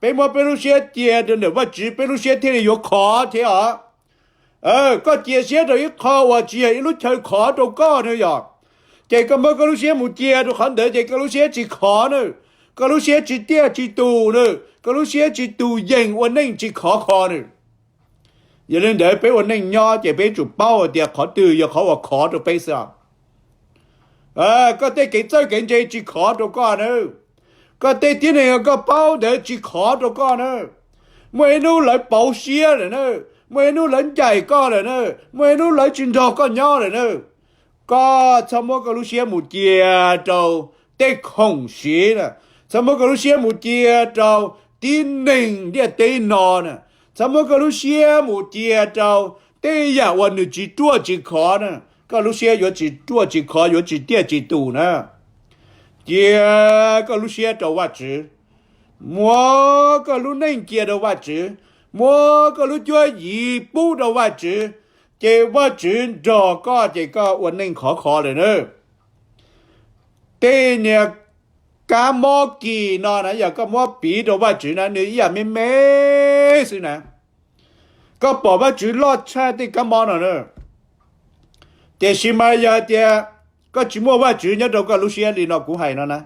Peb muab peb lub siab cia rau ntawm Vajtswv peb lub siab thiaj li yuav khov thiab os. Koj cia siab rau ib qho uas tsis yog ib lub chaw khov rau koj na yog, ces koj muab koj lub siab mus cia rau qhov ntawd ces koj lub siab tsis khov na, koj lub siab tsis tiaj tsis tus na, koj lub siab tsis tus yees ua neej tsis khov kho na. Yog li ntawd peb ua neej nyob ces peb tsum paub hais tias qhov twg yog qhov uas khov rau peb xwb. Koj tej kev txawj kev ntse tsis khov rau koj na. Koj tej tib neeg koj paub ntawd tsis khov rau koj na. Muaj ib hnub lawv pauv siab lawm na, muaj ib hnub lawv ncaim koj lawm na, muaj ib hnub lawv tsis nrog koj nyob lawm na. Koj txhob muab koj lub siab mus cia rau tej khoom siv na, txhob muab koj lub siab mus cia rau tib neeg ntiaj teb no na, txhob muab koj lub siab mus cia rau tej yam uas nws tsis ruaj tsis khov na. Koj lub siab yuav tsis ruaj tsis khov, yuav tsis tiaj tsis tus na. Cia koj lub siab rau Vajtswv, muab koj lub neej cia rau Vajtswv, muab koj lub cuab yim pub rau Vajtswv, ces Vajtswv nrog koj ces koj ua neej khov kho lawm na. Tej niag kab mob kis no na yog koj muab piv rau Vajtswv na nws ib yam me me xwb na. Koj pom Vajtswv loj tshaj tej kab mob no na. Tiam sis mas yog hais tias koj tsis muaj Vajtswv nyob rau koj lub siab li no kuv hais no na,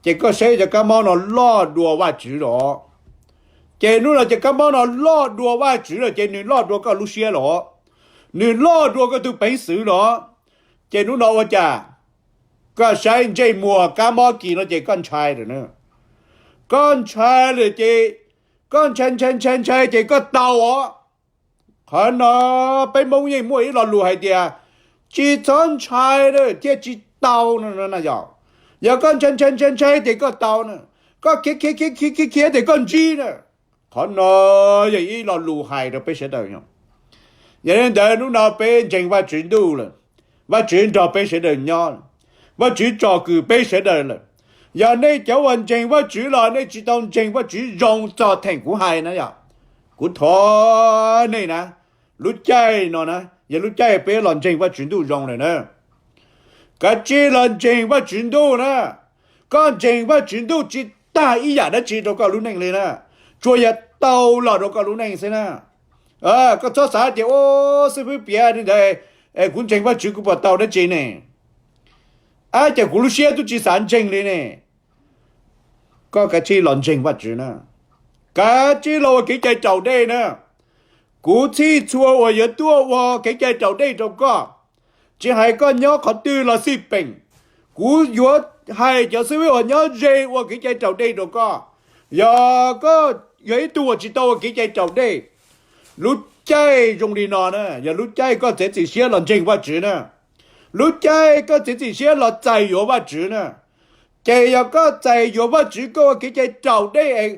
ces koj saib cov kab mob no loj dua Vajtswv los. Ces hnub no ces kab mob no loj dua Vajtswv lawm ces nws loj dua koj lub siab los, nws loj dua koj tus peev xwm los. Ces hnub no ua cas koj saib ntsej muag kab mob kis no ces koj ntshai lawm na. Koj ntshai lawm ces koj ntshai ntshai ntshai ntshai ces koj tau os. Qhov no peb Hmoob yeej muaj ib lo lus hais tias tsis txhob ntshai thiaj tsis tau no yog. Yog koj ntshai ntshai ntshai ntshai ces koj tau na, koj khiav khiav khiav khiav khiav ces koj ntsib na. Qhov no yog ib lo lus hais rau peb sawv daws yog. Yog li ntawd hnub no peb ntseeg Vajtswv ntuj lawm, Vajtswv nrog peb sawv daws nyob, Vajtswv tsom kwm peb sawv daws lawm. Yog nej cov uas ntseeg Vajtswv los nej tsis tau ntseeg Vajtswv zoo txog theem kuv hais na yog. Kuv thov nej na, lub caij no na yog lub caij peb los ntseeg Vajtswv ntuj zoo lawm na. Kav tsij los ntseeg Vajtswv ntuj na. Koj ntseeg Vajtswv ntuj tsis tag ib yam dab tsi rau koj lub neej li na, tsuas yog tau los rau koj lub neej xwb na. Koj txhob xav tias ua xib fwb piav li ntawd, kuv ntseeg Vajtswv kuv puas tau dab tsi ne? Ab, ces kuv lub siab twb tsis xav ntseeg li ne. Koj kav tsij los ntseeg Vajtswv na, kav tsij los ua kev cai raus dej na. Kuv txhij txhua uas yuav tuaj ua kev cai raus dej rau koj, tsis hais koj nyob qhov twg los xij peem, kuv yuav hais cov xib fwb uas nyob ze ua kev cai raus dej rau koj. Yog koj yog ib tug uas tsis tau ua kev cai raus dej, lub caij zoo li no na yog lub caij koj txiav txim siab los ntseeg Vajtswv na, lub caij koj txiav txim siab los txais yuav Vajtswv na. Ces yog koj txais yuav Vajtswv koj ua kev cai raus dej es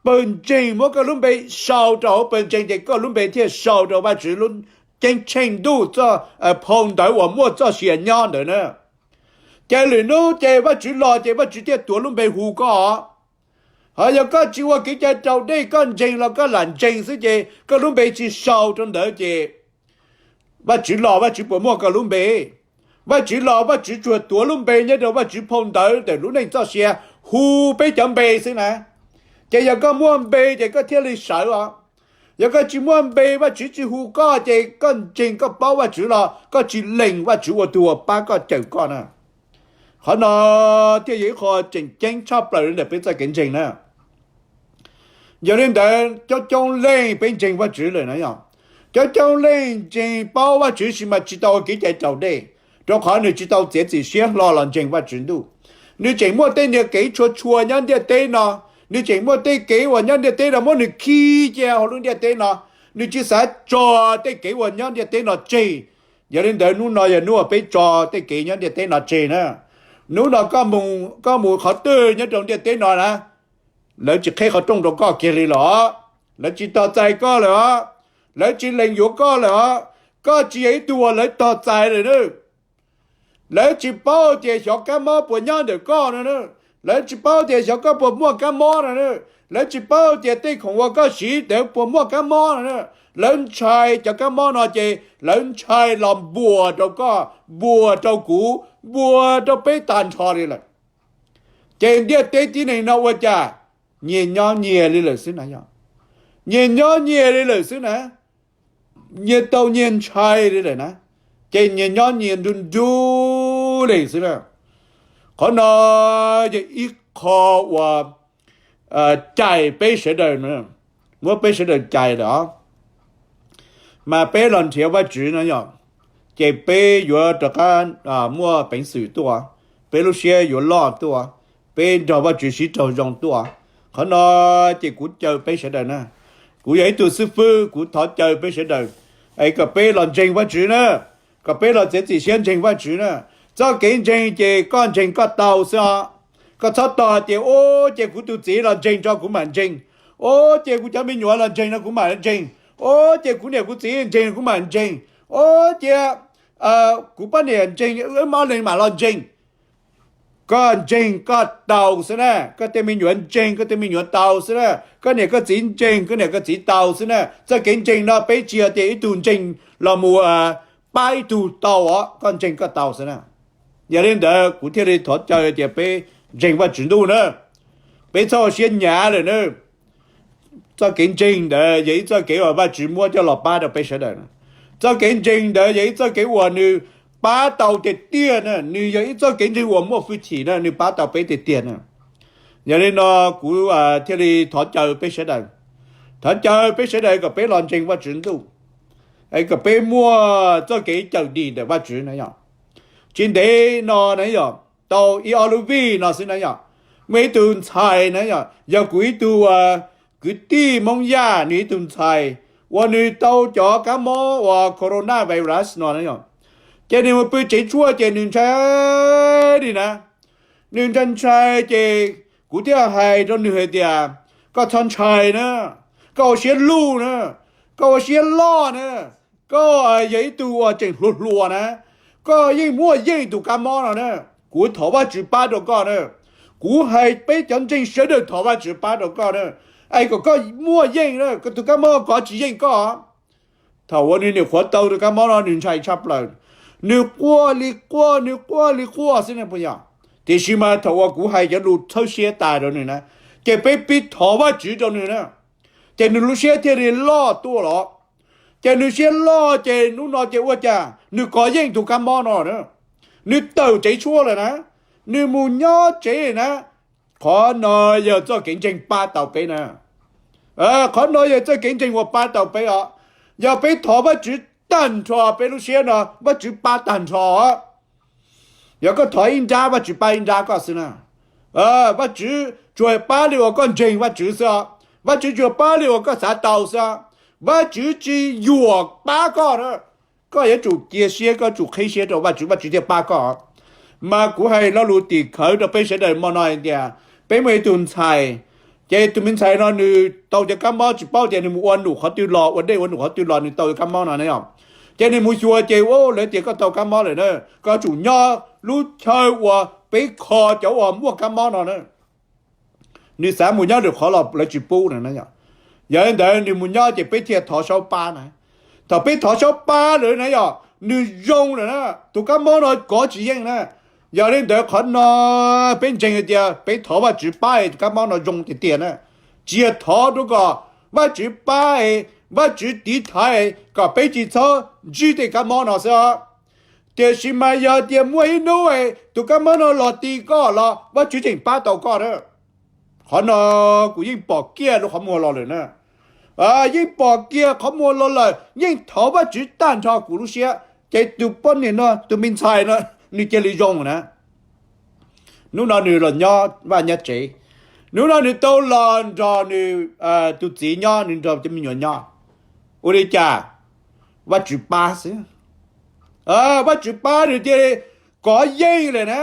pawg ntseeg muab koj lub npe sau rau hauv pawg ntseeg ces koj lub npe thiaj sau rau Vajtswv lub ceeb tsheej ntuj txoj phau ntawv uas muaj txoj sia nyob ntawd na. Ces lwm hnub ces Vajtswv los ces Vajtswv thiaj tuav lub npe hu koj. Ho yog koj tsis ua kev cai raus dej, koj ntseeg los koj lam ntseeg xwb ces koj lub npe tsis sau rau ntawd ces Vajtswv los Vajtswv puas muaj koj lub npe? Vajtswv los Vajtswv tsuas tuav lub npe nyob rau Vajtswv phau ntawv ntawm lub neej txoj sia hu peb cov npe xwb na. Ces yog koj muaj npe ces koj thiaj li sawv os. Yog koj tsis muaj npe, Vajtswv tsis hu koj ces koj ntseeg koj paub Vajtswv los koj tsis lees Vajtswv ua tus uas pab koj cawm koj na. Qhov no thiaj yog ib qho tseem ceeb tshaj plaws li ntawm peb txoj kev ntseeg na. Yog li ntawd coob coob leej peb ntseeg Vajtswv lawm na yog, coob coob leej ntseeg paub Vajtswv sis mas tsis tau ua kev cai raus dej, rau qhov nws tsis tau txiav txim siab hlo los ntseeg Vajtswv ntuj. Nws tseem muaj tej niag kev tshua tshua nyob ntiaj teb no, nws tseem muaj tej kev uas nyob ntiaj teb no muab nws khi cia hauv lub ntiaj teb no, nws tsis xav tso tej kev uas nyob ntiaj teb no tseg. Yog li ntawd hnub no yog hnub uas peb tso tej kev nyob ntiaj teb no tseg na. Hnub no koj mus qhov twg nyob rau ntiaj teb no na, lawv tsis qheb qhov rooj rau koj kiag li los, lawv tsis tos txais koj lawm os, lawv tsis lees yuav koj lawm os, koj tsis yog ib tug uas lawv tos txais lawm na. Lawv tsis paub tias xyov kab mob puas nyob ntawm koj no na, lawv tsis paub tias xyov koj puas muaj kab mob no na, lawv tsis paub tias tej khoom uas koj siv ntawd puas muaj kab mob no na. Lawv ntshai cov kab mob no ces lawv ntshai los npuas rau koj, npuas rau kuv, npuas rau peb tag nrho li lawm. Ces ntiaj teb tib neeg no ua cas nyias nyob nyias li lawm xwb na yog, nyias nyob nyias li lawm xwb na, nyias tau nyias ntshai li lawm na, ces nyias nyob nyias nrub nrub li xwb na. Qhov no yog ib qho uas cais peb sawv daws, muab peb sawv daws cais lawm os. Mas peb los nrhiav Vajtswv no yog, ces peb yuav rov qab muaj peev xwm tuaj, peb lub siab yuav loj tuaj, peb nrog Vajtswv sib raug zoo tuaj. Qhov no ces kuv caw peb sawv daws na, kuv yog ib tug xib fwb kuv thov caw peb sawv daws es kom peb los ntseeg Vajtswv na, kom peb los txiav txim siab ntseeg Vajtswv na. Txoj kev ntseeg ces koj ntseeg koj tau xwb os. Koj txhob tos tias ua ces kuv tus txiv los ntseeg tso kuv mam ntseeg, ua ces kuv cov me nyuam los ntseeg no kuv mam ntseeg, ua ces kuv niam kuv txiv ntseeg no kuv mam ntseeg, ua ces kuv poj niam ntseeg wb ob leeg mam los ntseeg. Koj ntseeg koj tau xwb na, koj tej me nyuam ntseeg koj tej me nyuam tau xwb na, koj niam koj txiv ntseeg koj niam koj txiv tau xwb na. Txoj kev ntseeg no peb tsis yog tias ib tug ntseeg los mus pab ib tug tau os, koj ntseeg koj tau xwb na. Yog li ntawd kuv thiaj li thov caw tias peb ntseeg Vajtswv ntuj na, peb txhob ua siab nyav lawm na. Txoj kev ntseeg ntawd yog ib txoj kev uas Vajtswv muab coj los pab rau peb sawv daws. Txoj kev ntseeg ntawd yog ib txoj kev uas nws pab tau tiag tiag na, nws yog ib txoj kev ntseeg uas muaj hwj chim na, nws pab tau peb tiag tiag na. Yog li no kuv thiaj li thov caw peb sawv daws Thov caw peb sawv daws kom peb los ntseeg Vajtswv ntuj, es kom peb muaj txoj kev cawm dim ntawm Vajtswv na yom. Tsis ntev no na yom, tau ib ob lub vij no xwb na yom, muaj ib tug ntxhais na yom, yog kuv ib tug kwv tij Hmoob Yaj, nws ib tug ntxhais uas nws tau cov kab mob uas corona virus no na yom. Ces nws mus pw tsev tshuaj ces nws ntshai li na, nws ntshai ntshai ces kuv thiaj hais rau nws hais tias, koj txhob ntshai na, koj ua siab luj na, koj ua siab loj na, koj yog ib tug uas tseem hluas hluas na, koj yeej muaj yeej tus kab mob no na. Kuv thov Vajtswv pab rau koj na. Kuv hais peb cov ntseeg sawv daws thov Vajtswv pab rau koj na, es kom koj muaj yeej na, koj tus kab mob kov tsis yeej koj. Thaum uas nws nyuam qhuav tau tus kab mob no nws ntshai tshaj plaws, nws quaj li quaj, nws quaj li quaj xwb na puas yog. Tiam sis mas thaum uas kuv hais cov lus txhawb siab tas rau nws na, ces peb pib thov Vajtswv rau nws na, ces nws lub siab thiaj li loj tuaj los. Ces nws siab loj ces hnub no ces ua cas nws kov yeej tus kab mob no na, nws tawm tsev tshuaj lawm na, nws mus nyob tsev na. Qhov no yog txoj kev ntseeg pab tau peb na. Qhov no yog txoj kev ntseeg uas pab tau peb os. Yog peb thov Vajtswv tag nrho peb lub siab no Vajtswv pab tag nrho. Yog koj thov ib nrab Vajtswv pab ib nrab koj xwb na. Vajtswv tsuas pab li uas koj ntseeg Vajtswv xwb os. Vajtswv tsuas pab li uas koj xav tau xwb os. Vajtswv tsis yuam pab koj na. Koj yuav tsum cia siab, koj tsum qhib siab rau Vajtswv, Vajtswv thiaj pab koj. Mas kuv hais lo lus tim khawv rau peb sawv daws hmo no hais tias, peb muaj ib tug ntxhais, ces tus me ntxhais no nws tau cov kab mob tsis paub tias nws mus ua num qhov twg los, ua dej ua num qhov twg los nws tau cov kab mob no na yom. Ces nws mus xyuas ces lawv tias koj tau kab mob lawm na, koj tsum nyob lub chaw uas peb kho cov uas muaj kab mob no na. Nws xav mus nyob lwm qhov los lawv tsis pub na. Yog li ntawd nws mus nyob ces peb thiaj thov Saub pab na. Thaum peb thov Saub pab lawm na yom, nws zoo lawm na, tus kab mob no kov tsis yeej na. Yog li ntawd qhov no peb ntseeg hais tias peb thov Vajtswv pab es tus kab mob no zoo tiag tiag na. Tsis yog thov rau kom Vajtswv pab, Vajtswv tiv thaiv kom peb tsis txhob ntsib tej kab mob no xwb os. Tiam sis mas yog tias muaj ib hnub tus kab mob no los ti koj los Vajtswv tseem pab tau koj na. Qhov no kuv yeej pom kiag lub qhov muag los lawm na. Yeej pom kiag qhov muag los lawm, yeej thov Vajtswv tag nrho kuv lub siab, ces tus poj niam no, tus me ntxhais no, nws cia li zoo na. Hnub no nws los nyob vaj nyob tsev, hnub no nws tau los nrog nws tus txiv nyob, nws nrog cov me nyuam nyob. Ua li cas? Vajtswv pab xwb. Vajtswv pab nws thiaj li kov yeej lawm na.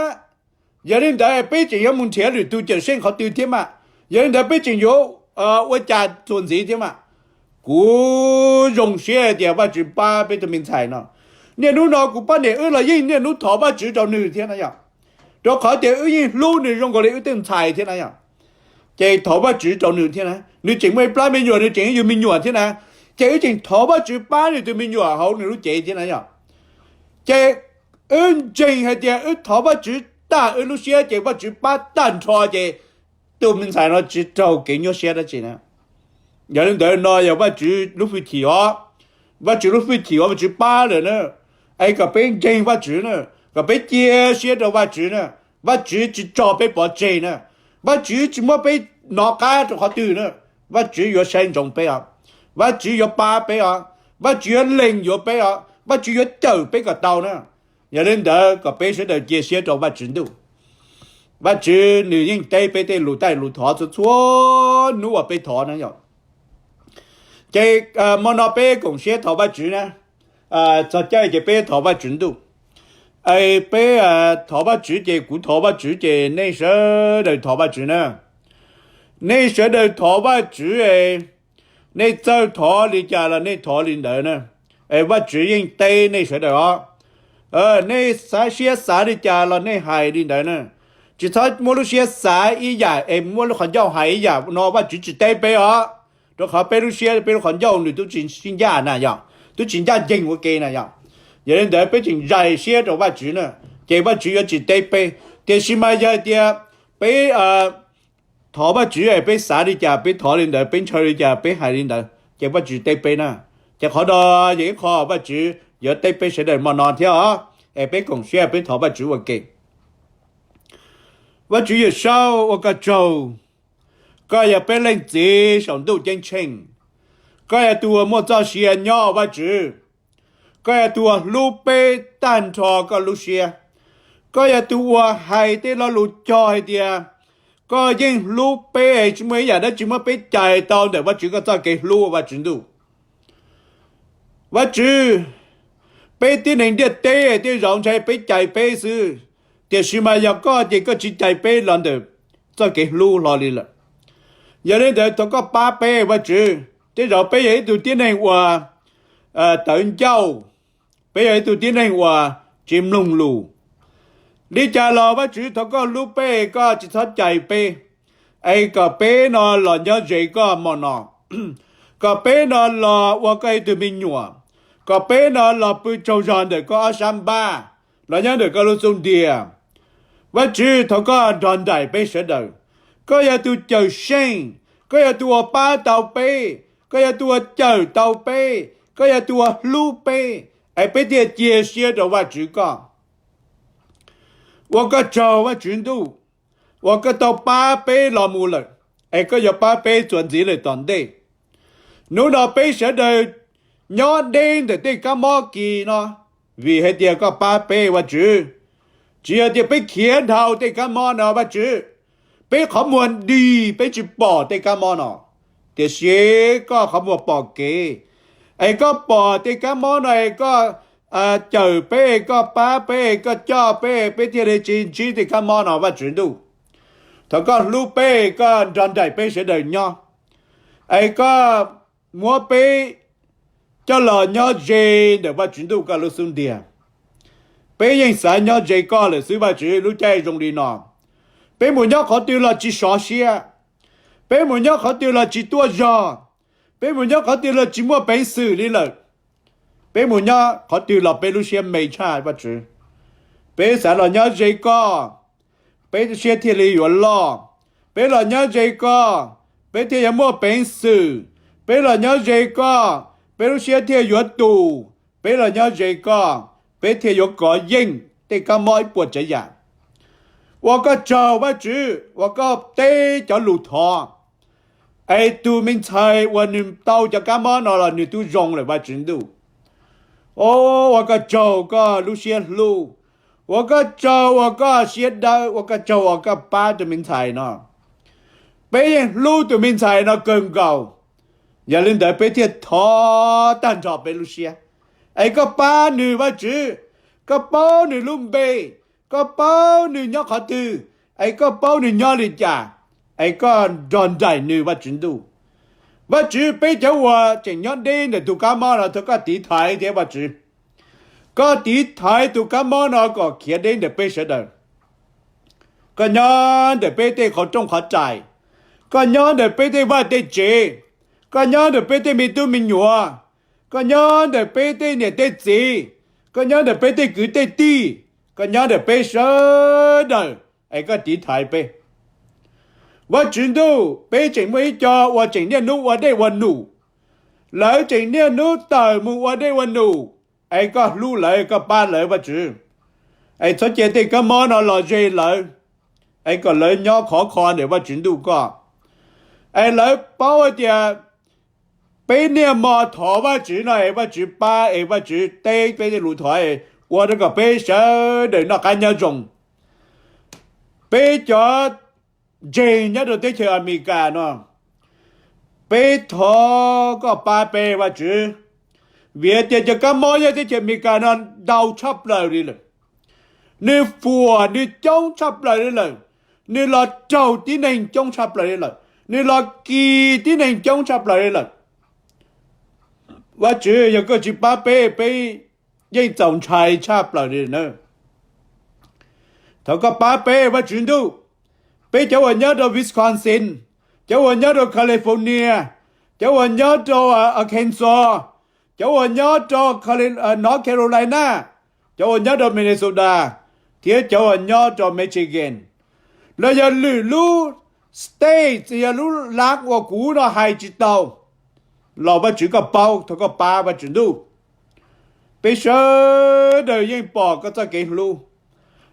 Yog li ntawd peb tseem yuav mus nrhiav lwm tus cawm seej qhov twg thiab mas? Yog li ntawd peb tseem yuav ua cas txuas ntxiv thiab mas? Kuv zoo siab hais tias Vajtswv pab peb tus me ntxhais no. Niaj hnub no kuv poj niam wb los yeej niaj hnub thov Vajtswv rau nws thiab na yom. Rau qhov tias wb yeej hlub nws zoo nkaus li wb tej ntxhais thiab na yom. Ces thov Vajtswv rau nws thiab na, nws tseem muaj ib plab me nyuam, nws tseem yog me nyuam thiab na. Ces wb tseem thov Vajtswv pab nws tus me nyuam hauv nws lub cev thiab na yom. Ces wb ntseeg hais tias wb thov Vajtswv tag wb lub siab ces Vajtswv pab tag nrho ces tus me ntxhais no tsis raug kev nyuaj siab dab tsi na. Yog li ntawd no yog Vajtswv lub hwj chim os, Vajtswv lub hwj chim uas Vajtswv pab lawm na. Es kom peb ntseeg Vajtswv na, kom peb cia siab rau Vajtswv na. Vajtswv tsis tso peb pov tseg na, Vajtswv tsis muab peb hnov qab rau qhov twg na. Vajtswv yuav saib ntsoov peb os, Vajtswv yuav pab peb os, Vajtswv yuav lees yuav peb os, Vajtswv yuav cawm peb kom tau na. Yog li ntawd kom peb sawv daws cia siab rau Vajtswv ntuj. Vajtswv nws yeej teb peb tej lus taij lus thov txhua txhua hnub uas peb thov na yom. Ces hmo no peb koom siab thov Vajtswv na. Txog caij ces peb thov Vajtswv ntuj. Es peb thov Vajtswv ces kuv thov Vajtswv ces nej sawv daws thov Vajtswv na. Nej sawv daws thov Vajtswv, nej txawj thov li cas los nej thov li ntawd na. Es Vajtswv yeej teb nej sawv daws os. Nej xav siab xav li cas los nej hais li ntawd na. Tsis txhob muab lub siab xav ib yam es muab lub qhov ncauj hais ib yam no, Vajtswv tsis teb peb os. Rau qhov peb lub siab peb lub qhov ncauj nws twb tsis sib ncaj na yom, twb tsis ncaj ncees ua ke na yom. Yog li ntawd peb tseem zais siab rau Vajtswv na, ces Vajtswv yuav tsis teb peb. Tiam sis mas yog hais tias peb thov Vajtswv es peb xav li cas peb thov li ntawd, peb ntshaw li cas peb hais li ntawd, ces Vajtswv teb peb na. Ces qhov no yog ib qho Vajtswv yuav teb peb sawv daws hmo no thiab os. Es peb koom siab peb thov Vajtswv ua ke. Vajtswv Yawmsaub, ua koj tsaug, koj yog peb Leej Txiv saum ntuj ceeb tsheej. Koj yog tus uas muaj txoj sia nyob, Vajtswv. Koj yog tus uas hlub peb tag nrho koj lub siab. Koj yog tus uas hais tej lo lus cog hais tias koj yeej hlub peb, tsis muaj ib yam dab tsi muab peb cais tau ntawm Vajtswv koj txoj kev hlub, Vajtswv ntuj. Vajtswv, peb tib neeg ntiaj teb tej zaum ntshai peb cais peb xwb, tiam sis mas yog koj ces koj tsis cais peb los ntawm txoj kev hlub hlo li lawm. Yog li ntawd thov koj pab peb, Vajtswv. Tej zaum peb yog ib tug tib neeg uas tawv ncauj, peb yog ib tug tib neeg uas tsis mloog lus. Li cas los Vajtswv, thov koj hlub peb, koj tsis txhob cais peb, es kom peb no los nyob ze koj hmo no, kom peb no los ua koj ib tug me nyuam, kom peb no los pw tsaug zog ntawm koj ob sab npab, los nyob ntawm koj lub xub ntiag. Vajtswv, thov koj nrog nraim peb sawv daws. Koj yog tus cawm seej, koj yog tus uas pab tau peb, koj yog tus uas cawm tau peb, koj yog tus uas hlub peb, es peb thiaj cia siab rau Vajtswv koj. Ua koj tsaug Vajtswv ntuj, uas koj tau pab peb los mus lawm, es koj yuav pab peb txuas ntxiv lawm tom ntej. Hnub no peb sawv daws nyob deb ntawm tej kab mob kis no, vim hais tias koj pab peb Vajtswv. Tsis yog tias peb khiav dhau tej kab mob no Vajtswv, peb qhov muag dig peb tsis pom tej kab mob no, tiam sis koj qhov muag pom kev, es koj pom tej kab mob no es koj cawm peb, koj pab peb, koj coj peb, peb thiaj li tsis ntsib tej kab mob no Vajtswv ntuj. Thov koj hlub peb, koj nrog nraim peb sawv daws nyob, es koj muab peb coj los nyob ze ntawm Vajtswv ntuj koj lub xub ntiag. Peb yeej xav nyob ze koj lawm xwb Vajtswv, lub caij zoo li no. Peb mus nyob qhov twg los tsis sov siab, peb mus nyob qhov twg los tsis tuaj zog, peb mus nyob qhov twg los tsis muaj peev xwm li lawm. Peb mus nyob qhov twg los peb lub siab me tshaj Vajtswv. Peb xav los nyob ze koj, peb siab thiaj li yuav loj. Peb los nyob ze koj, peb thiaj yuav muaj peev xwm. Peb los nyob ze koj, peb lub siab thiaj yuav tus. Peb los nyob ze koj, peb thiaj yuav kov yeej tej kab mob ib puas tsav yam. Ua koj tsaug Vajtswv uas koj teb cov lus thov, es tus me ntxhais uas nws tau cov kab mob no los nws twb zoo lawm Vajtswv ntuj. Ua koj tsaug koj lub siab hlub, ua koj tsaug uas koj siab dawb, ua koj tsaug uas koj pab tus me ntxhais no. Peb yeej hlub tus me ntxhais no kawg nkaus, yog li ntawd peb thiaj thov tag nrho peb lub siab, es koj pab nws Vajtswv, koj paub nws lub npe, koj paub nws nyob qhov twg, es koj paub nws nyob li cas, es koj nrog nraim nws Vajtswv ntuj. Vajtswv, peb cov uas tseem nyob deb ntawm tus kab mob no thov koj tiv thaiv thiab Vajtswv, koj tiv thaiv tus kab mob no kom khiav deb ntawm peb sawv daws. Koj nyob ntawm peb tej qhov rooj qhov rais, koj nyob ntawm peb tej vaj tej tsev, koj nyob ntawm peb tej me tub me nyuam, koj nyob ntawm peb tej niam tej txiv, koj nyob ntawm peb tej kwv tej tij, koj nyob ntawm peb sawv daws, es koj tiv thaiv peb. Vajtswv ntuj, peb tseem muaj ib co uas tseem niaj hnub ua dej ua num, lawv tseem niaj hnub tawm mus ua dej ua num, es koj hlub lawv, koj pab lawv Vajtswv. Es txhob cia tej kab mob no los ze lawv, es kom lawv nyob khov kho ntawm Vajtswv ntuj koj. Es lawv paub hais tias peb niaj hmo thov Vajtswv no es Vajtswv pab, es Vajtswv teb peb tej lus thov, ua rau kom peb sawv daws noj qab nyob zoo. Peb cov ntseeg nyob rau teb chaws Amelikas no, peb thov koj pab peb Vajtswv, vim tias cov kab mob nyob teb chaws Amelikas no ntau tshaj plaws li lawm. Nws fuam nws coob tshaj plaws li lawm, nws los raug tib neeg coob tshaj plaws li lawm, nws los kis tib neeg coob tshaj plaws li lawm. Vajtswv, yog koj tsis pab peb, peb yeej txaus ntshai tshaj plaws li na. Thov koj pab peb Vajtswv ntuj, peb cov uas nyob rau Wisconsin, cov uas nyob rau California, cov uas nyob rau Arkansas, cov uas nyob rau North Carolina, cov uas nyob rau Minnesota, thiab cov uas nyob rau Michigan, los yog lwm lub state, yog lub lav uas kuv no hais tsis tau los Vajtswv koj paub, thov koj pab Vajtswv ntuj. Peb sawv daws yeej pom koj txoj kev hlub,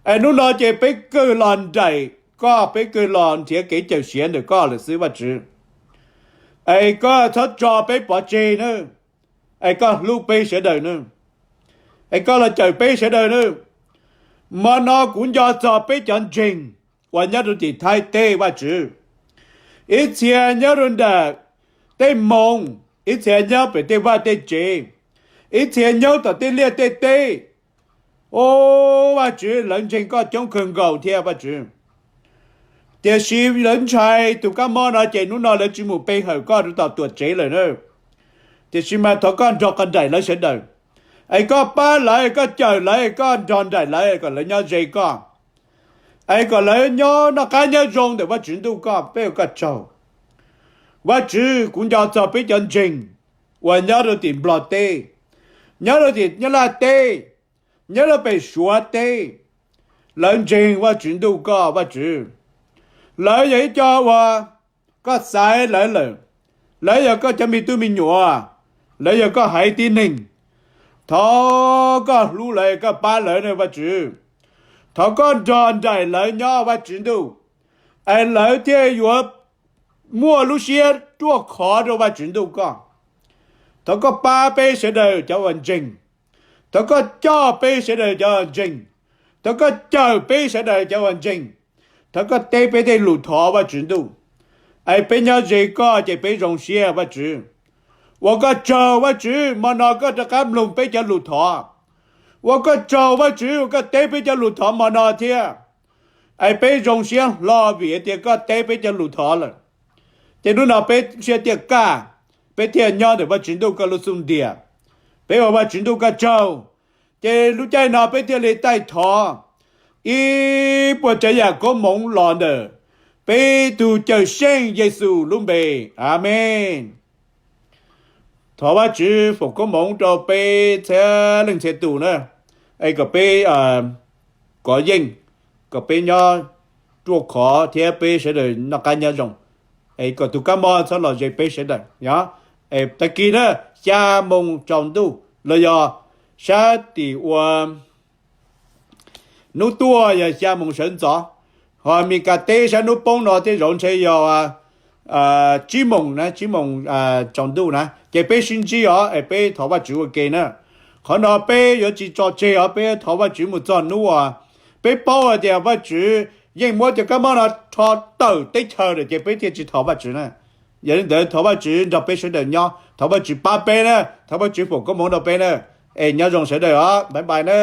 es hnub no ces peb kawg los nraim koj, peb kawg los nrhiav kev cawm siav ntawm koj lawm xwb Vajtswv. Es koj txhob tso peb pov tseg na, es koj hlub peb sawv daws na, es koj los cawm peb sawv daws na. Hmo no kuv nco txog peb cov ntseeg uas nyob rau tim Thaib teb, Vajtswv, ib txhia nyob rau nram tej moos, ib txhia nyob pem tej vaj tej tsev, ib txhia nyob tom tej liaj tej teb. Au, Vajtswv, lawv ntseeg koj coob kawg nkaus thiab, Vajtswv. Tiam sis lawv ntshai tus kab mob no ces hnub no lawv tsis mus pe hawm koj rau tom tuam tsev lawm na. Tiam sis mas thov koj nrog qhov nraim lawv sawv daws, es koj pab lawv, koj cawm lawv, koj nrog nraim lawv kom lawv nyob ze koj, es kom lawv nyob noj qab nyob zoo ntawm Vajtswv ntuj koj, peb ua koj tsaug. Vajtswv, kuv nco txog peb cov ntseeg uas nyob rau tim Nplog teb, nyob rau tim Nyab Laj teb, nyob rau pem Suav teb, lawv ntseeg Vajtswv ntuj koj, Vajtswv. Lawv yog ib co uas koj xaiv lawv lawm, lawv yog koj cov me tub me nyuam, lawv yog koj haiv tib neeg. Thov koj hlub lawv, koj pab lawv na, Vajtswv. Thov koj nrog nraim lawv nyob, Vajtswv ntuj, es lawv thiaj yuav muaj lub siab ruaj khov rau Vajtswv ntuj koj. Thov koj pab peb sawv daws cov uas ntseeg. Thov koj coj peb sawv daws cov uas ntseeg. Thov koj cawm peb sawv daws cov uas ntseeg. Thov koj teb peb tej lus thov, Vajtswv ntuj, es peb nyob ze koj ces peb zoo siab, Vajtswv. Ua koj tsaug, Vajtswv, hmo no koj rov qab mloog peb cov lus thov. Ua koj tsaug, Vajtswv, uas koj teb peb cov lus thov hmo no thiab, es peb zoo siab hlo vim tias koj teb peb cov lus thov lawm. Ces hnub no peb siab tiaj kaj, peb thiaj nyob ntawm Vajtswv ntuj koj lub xub ntiag. Peb ua Vajtswv ntuj koj tsaug. Ces lub caij no peb thiaj li taij thov ib puas tsav yam koob hmoov los ntawm peb tus Cawmseej Yexus lub npe. Amees. Thov Vajtswv foom koob hmoov rau peb txhia leej txhia tus na, es kom peb kov yeej, kom peb nyob ruaj khov thiab peb sawv daws noj qab nyob zoo, es kom tus kab mob txhob los ze peb sawv daws. Tag kis na, xya moos tsaus ntuj los yog sab tim ua hnub tuaj yog xya moos sawv ntxov, ho Mes Kas teb sab hnub poob no tej zaum ntshe yog tsib moos na, tsib moos tsaus ntuj na, ces peb sib ntsib os, es peb thov Vajtswv ua ke na. Qhov no peb yuav tsis tso tseg os, peb thov Vajtswv mus txog hnub uas peb paub hais tias Vajtswv yeej muab cov kab mob no rho tawm teb chaws lawm ces peb thiaj tsis thov Vajtswv na. Yog li ntawd thov Vajtswv nrog peb sawv daws nyob, thov Vajtswv pab peb na, thov Vajtswv foom koob hmoov rau peb na. Es nyob zoo sawv daws os, bye bye na.